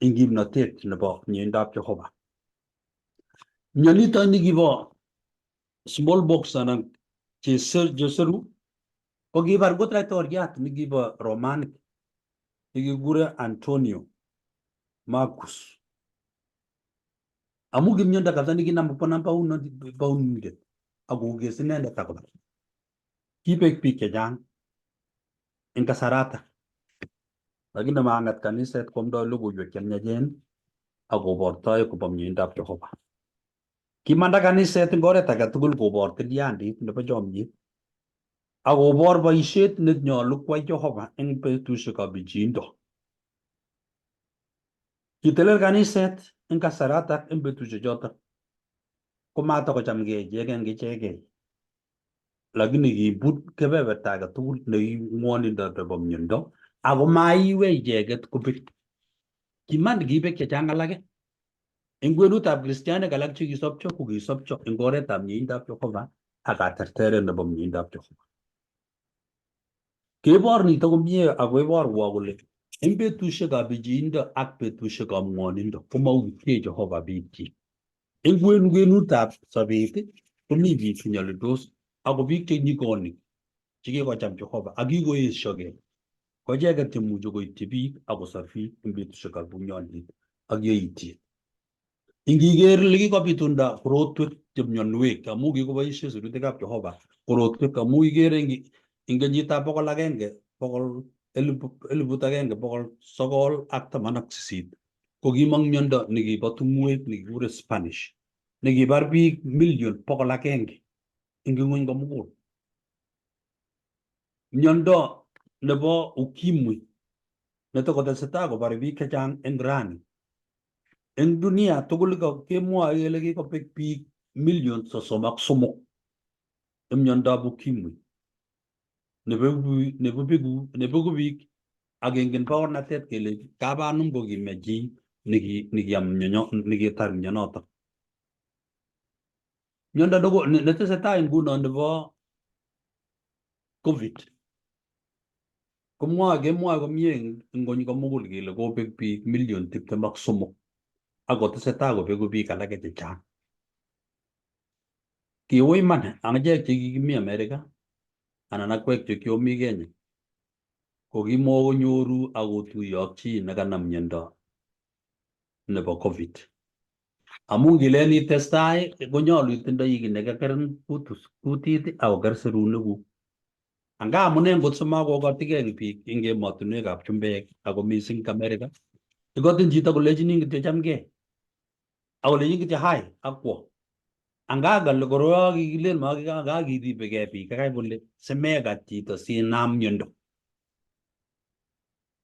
eng kimnotet nebo mieindab Jehova. Mionito nikibo smallpox anan cheseru ko kibar ngot laitoriat nekibo Romanik nekikure Antonio Marcus. Amu ki miondo kabisa nekinam konam baunindet akokes inendet akobar. Kibek biik chechang eng kasarata. Lakini manget kaniset kwamdoi logoiwek chemiachen akobortoi kobo mieindab Jehova. Kimanda kaniset eng oret age tugul kobor tilyandit nebo chomyet akobor boisiet nenyolu kwai Jehova eng betusiekab bichindo. Kitelel kaniset eng kasaratak eng betusiechotok komatokochamgei ichek eng ichegei lakini kibut kebeberta age tugul neking'wonindo nebo miondo ako maiwei icheket kobek. Kiman kibek chechang alake. Eng kwenutab kristianik alak chekisopcho ko kisopcho eng oretab mieindab Jehova ak katerteret nebo mieindab Jehova. Kebor nito komie ako iborwo kole eng betusiekab bichindo ak betusiekab ng'wonindo komautie Jehova biikchik. Eng kwen kwenutab sobet komi biik chenyolildos ako biik che nyikonik chekikocham Jehova ak kikoesiokei ko icheket chemuchi koityi biik akosor biik eng betusiekab bunyondit ak yaitiet. Ingiker ile kikobitunda korotwek che mionwek amu kikoboisie sirutikab Jehova korotwek amu ikere eng kenyitab 1918 ko kimong miondo nekibo tung'wek nekikure Spanish nekibar biik million 100 eng ng'weny komugul. Miondo nebo ukimwi netokotesetai kobore biik chechang eng rani eng dunia tugul kemwoe kele kikobek biik million 33 eng miondab ukimwi nebeku biik ak kengen baornatet kele kabanum ko kime chi nekiam nekitar mionotok. Miondo netesetai nguno nebo COVID komwoe kemwoe komie eng ng'ony komugul kele kobek biik million 23 ak kotesetai kobeku biik alake chechang. Kiui iman achek chekikimi Amerika anan akwek chekiomi Kenya ko kimokonyoru akotuiye ak chi nekanam miondo nebo COVID. Amu ngilen itestai konyolu itindoi kiy nekakerin kutit akoker serunekuk. Anga amune ngot simakokotikei biik eng emotinwekab chumbek ako mising Amerika, ikotin chito kolechinin kityo chamgei akolechin kityo hi akwo. Anga kale koroi kikilen makiribekei biik kakai kole simekat chito sinam miondo.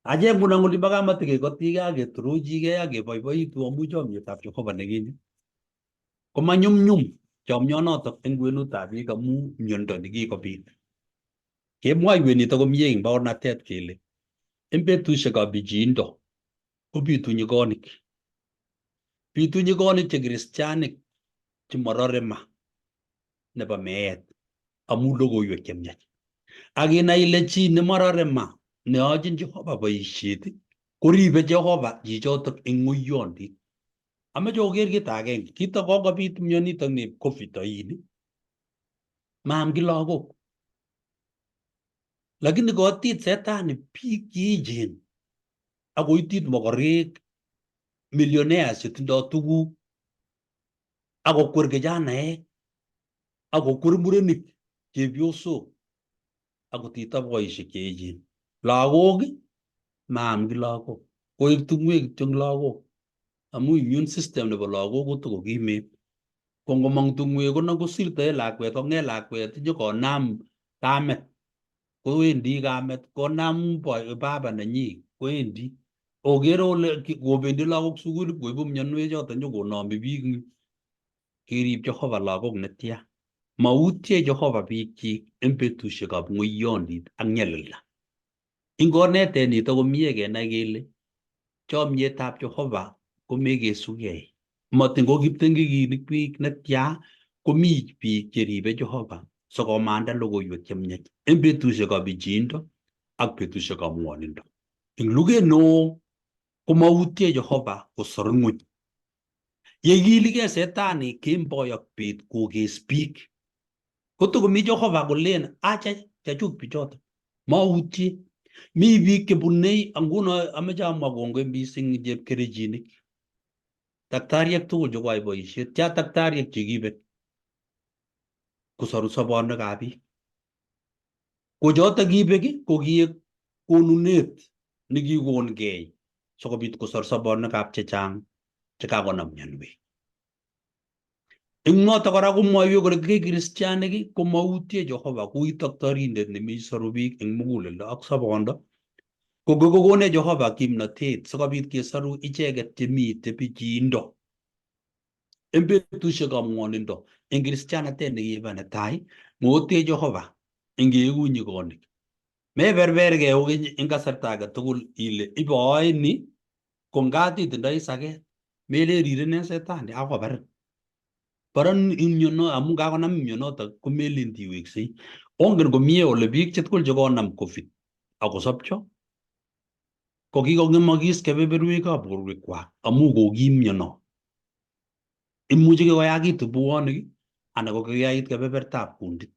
Achek nguno eng olimbo gaa matikekotikei aketuruchikei akeboiboitu amu chomyetab Jehova nekinye. Komanyumnyum chomyonotok eng kwenutab biik amu miondo nekikobit. Kemwoiwet nito komie eng baornatet kele eng betusiekab bichindo kobitu nyikonik. Bitu nyikonik che kristianik chemorore ma nebo meet amu logoiwek chemiach. Ak inai ile chi nemorore ma neochin Jehova boisiet koribe Jehova chichotok eng ng'oiyondit. Ameche oker kit agenge, kito kokobit mionitok ni COVID oin maam ki lagok. Lakini kotit setani biik cheechen akoitit mokorek millionaires chetindoi tuguk akokwer kijanaek akokwer murenik chepyosok akotita boisiek cheechen. Lagok maam ki lagok, koek tung'wek kityo eng lagok amu immune system nebo lagok kotokokimen. Ko ngomong tung'wek kono kosirtoe lakwet kong'et lakwet nyokonam kamet kowendi kamet konam baba nenyi kowendi okere ole kobendi lagok sukul koibu mionwek choton nyokonomi biik. Kirib Jehova lagok netya. Mautye Jehova biikchik eng betusiekab ng'oiyondit ak nyalilda. Ingonetet nito komie kenai kele chomyetab Jehova komekesugei. Matin ko kiptengikinik biik netya Komi biik cheribe Jehova sikomanda logoiwek chemiach eng betusiekab bichindo ak betusiekab ng'wonindo. Eng luget neo komautye Jehova kosor ng'weny. Yekilikei setani kemboi ak bet kokes biik. Kotokomi Jehova kolen acha chechuk bichoto. Mautye. Mi biik chebunei nguno ameche amwa kongoi mising chepkerichinik. Daktariek tugul chekoyai boisiet, tia daktariek chekibek kosoru sobonwekab biik. Ko chotok kibek ko kiek konunet nekikongei sikobit kosor sobonwekab chechang chekakonam mionwek. Eng notok kora komwoiwech kole ki kristianik komautye Jehova koi taktorindet nemi soru biik eng muguleldo ak sobondo. Ko kokonech Jehova kimnatet sikobit kesoru icheket chemite pichiindo. Eng betusiekab ng'wonindo eng kristianatet nekibo netai, ng'otee Jehova eng keeku nyikonik. Meberbergei kokeny eng kasarta age tugul ile iboe ni ko ngat itindoi saket melen rirenen setani akobarin. Baran miono amu kakonam mionotok komelen tiweksei. Ongen komie ole biik chetugul chekonam COVID akosopcho ko kikong'emokis kebeberwekab borwekwak amu kokim miono. Imuchi kikoyakitu buonik anan ko kikoyait kebebertab kundit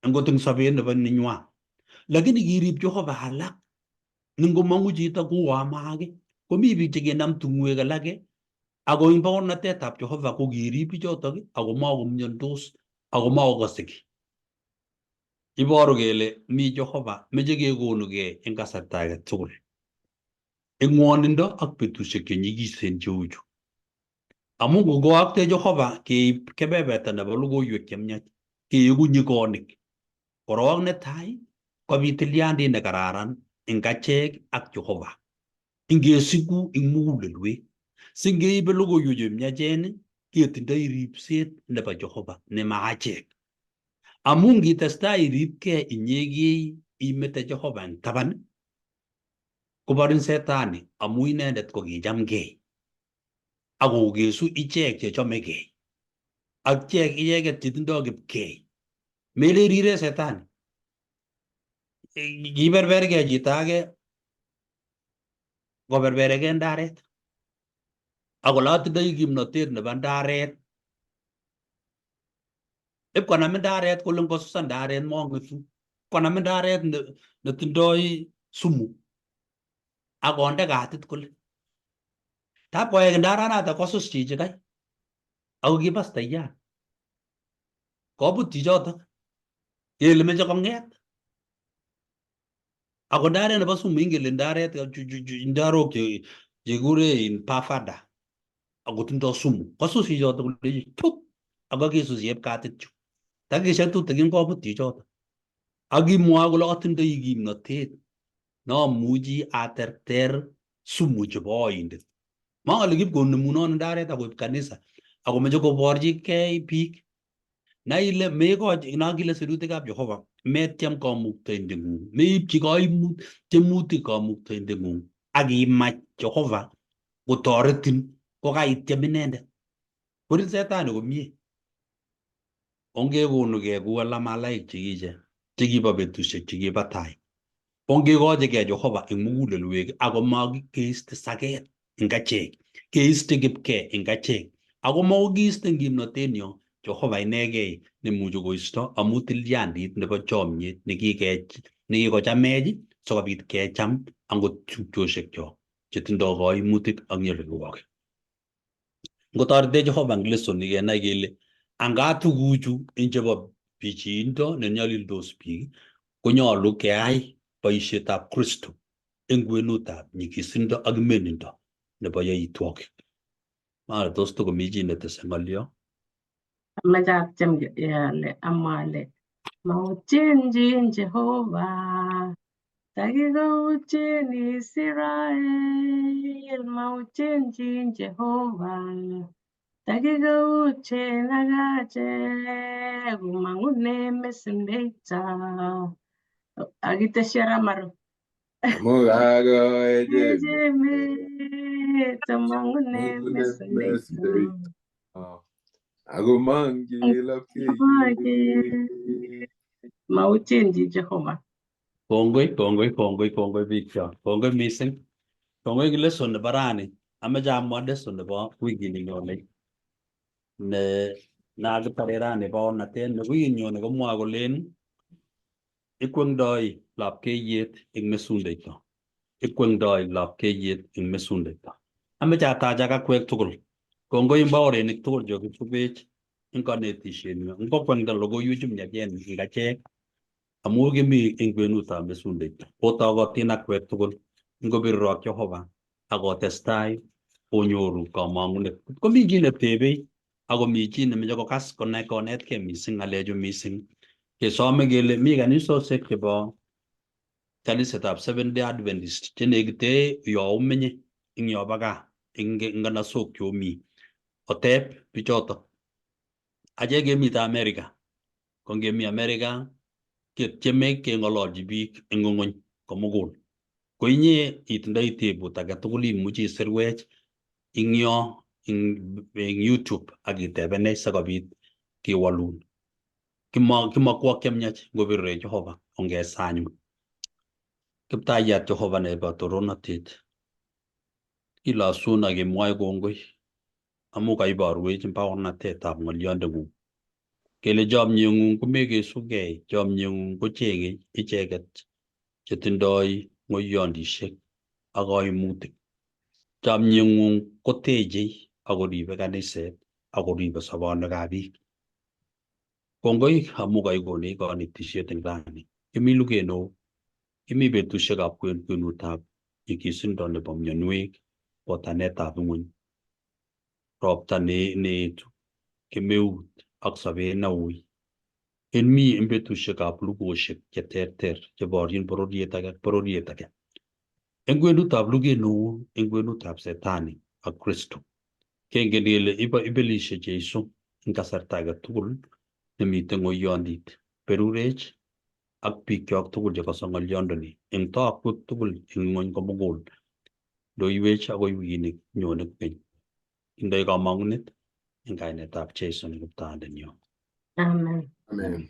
angot eng sobet nebo nenywa. Lakini kirib Jehova alak ningomong'u chito kuo amaki komi biik chekinam tung'wek alake ako eng baornatetab Jehova ko kirib bichotok ako makomiondos ako makokose kiy. Iboru kele mi Jehova meche kekonugei eng kasarta age tugul eng ng'wonindo ak betusiek che nyigisen cheuchu. Amu ngokoaktech Jehova keib kebeberta nebo logoiwek chemiach, keeku nyikonik. Korok netai kobit tilyandit nekararan eng achek ak Jehova. Ingesiku eng mugulelwek. Singeibe logoiwek chemiachen ketindoi ripset nebo Jehova nema achek. Amu ngitestai iripkei inyegei imete Jehova eng taban koborin setani amu inendet kokichamgei ak kokesu ichek chechomegei ak ichek icheket chetindoi kipkei. Melen rire setani. Kiberbergei chito age koberberegei ndaret ak kole atindoi kimnotet nebo ndaret. Ipkonam ndaret kole ngosusa ndaret mong'etu. Konam ndaret netindoi sumu akonde katit kole. Tab koek ndaranato kosus chichi kai ako ki pastaiyat. Kobut chichotok kele meche kong'et. Ako ndaret nebo sumu ingen ile ndaret ndarok chekikure in pafada akotindoi sumu. Kosus chichotok kole tup ako kisus yep katit chu. Takikishek tutikin kobut chichotok. Ak kimwoe kole atindoi kimnotet nomuchi aterter sumu chebo oindet. Mangen ale kipkonemunon ndaret akoib kanisa akomeche koborchigei biik. Nai ile mekochi nokile sirutikab Jehova metyem kamuktaindeng'ung, meipchi kaimut tyemutik kamuktaindeng'ung ak imach Jehova kotoretin kokaityem inendet. Korin setani komie. Ongekonugei kou alamalaik chekiche chekibo betusiek chekibo tai. Ongekochigei Jehova eng mugulelwek ako makeiste saket eng achek, keiste kipkee eng achek, ako makokiiste eng kimnotenyo Jehova inegei nemuchi koisto amu tilyandit nebo chomyet nekikochamech sikobit kecham angot tupchoshekyok chetindoi kaimutik ak nyolilwogik. Ngotoretech Jehova eng lesson ni kenai kele anga tuguchu eng chebo pichiindo nenyolildos biik konyolu keai boisietab Kristo eng kwenutab nyigisindo ak imenindo nebo yaitwogik. Mara tos tokomi chi netese ng'olyo? Amache atyem ale amwa ale mauchenjin Jehova takikauchen Israel mauchenjin Jehova takikauchen ak achek komang'une mesendeita akitesyi ara Maru. Amu kakoech emet omong'une mesendeita. Ako mangi lapkeiyet. Mautien chi Jehova. Kongoi, kongoi, kongoi, kongoi biikchok. Kongoi missing. Kongoi eng lesson nebo rani. Amache amwa lesson nebo wikini nyone. Ne nakitare rani baornatet ne wikini nyone komwoe kolen ikwengdoi lapkeiyet eng mesundeito. Ikwengdoi lapkeiyet eng mesundeito. Amache atachak akwek tugul. Kongoi eng baorenik tugul chekisubech eng kanetishenyo. Ngokwengda logoiwek chu miachen eng achek amu kimi eng kwenutab mesundeito. Otogotin akwek tugul ngobirurok Jehova akotestai onyoru kamang'unet. Komi chi netebei akomi chi nemeche kokas konai konetkei mising ng'alechu mising. Kesome kele mi kanisosiek chebo kanisetab Seventh Day Adventist chenekite yo omenye eng yobo gaa eng nganasok chomi. Oteb bichoto. Achek kemite America. Ko ngemi America ketyeme keng'ololchi biik eng ng'ony komugul. Ko inye itindoi tebut age tugul imuchi isirwech ing yo eng YouTube ak itebenech sikobit kewolun. Kimakwok chemiach ngobirurech Jehova ongesa anyun. Kiptayat Jehova nebo toronotet. Kilosun ak kemwoe kongoi amu kaiborwech baornatetab ng'olyondeng'ung. Kele chomyeng'ung komekesugei, chomyeng'ung kocheng'ei icheket chetindoi ng'oyondishek ak kaimutik. Chomyeng'ung kotechei ak koribe kaniset ak koribe sobonwekab biik. Kongoi amu kaikonech kanetishet eng rani. Kimi luget neo, kimi betusiekab kwenutab nyikisindo nebo mionwek, botanetab ng'wony, ropta neetu, kemeut ak sobet neui. En mi eng betusiekab lugoshek cheterter cheboryin bororiet age ak bororiet age. Eng kwenutab luget neo, eng kwenutab Setani ak Kristo. Kengen kele ibelishe Jesu eng kasarta age tugul nemiten ng'oyondit. Berurech ak biikchok tugul chekose ng'olyondoni eng tokwek tugul eng ng'ony komugul. Ndoiwech akoi wikini nyone kokeny. Kindoi kamang'unet eng kainetab Jesu ne Kiptayandenyo. Amen. Amen.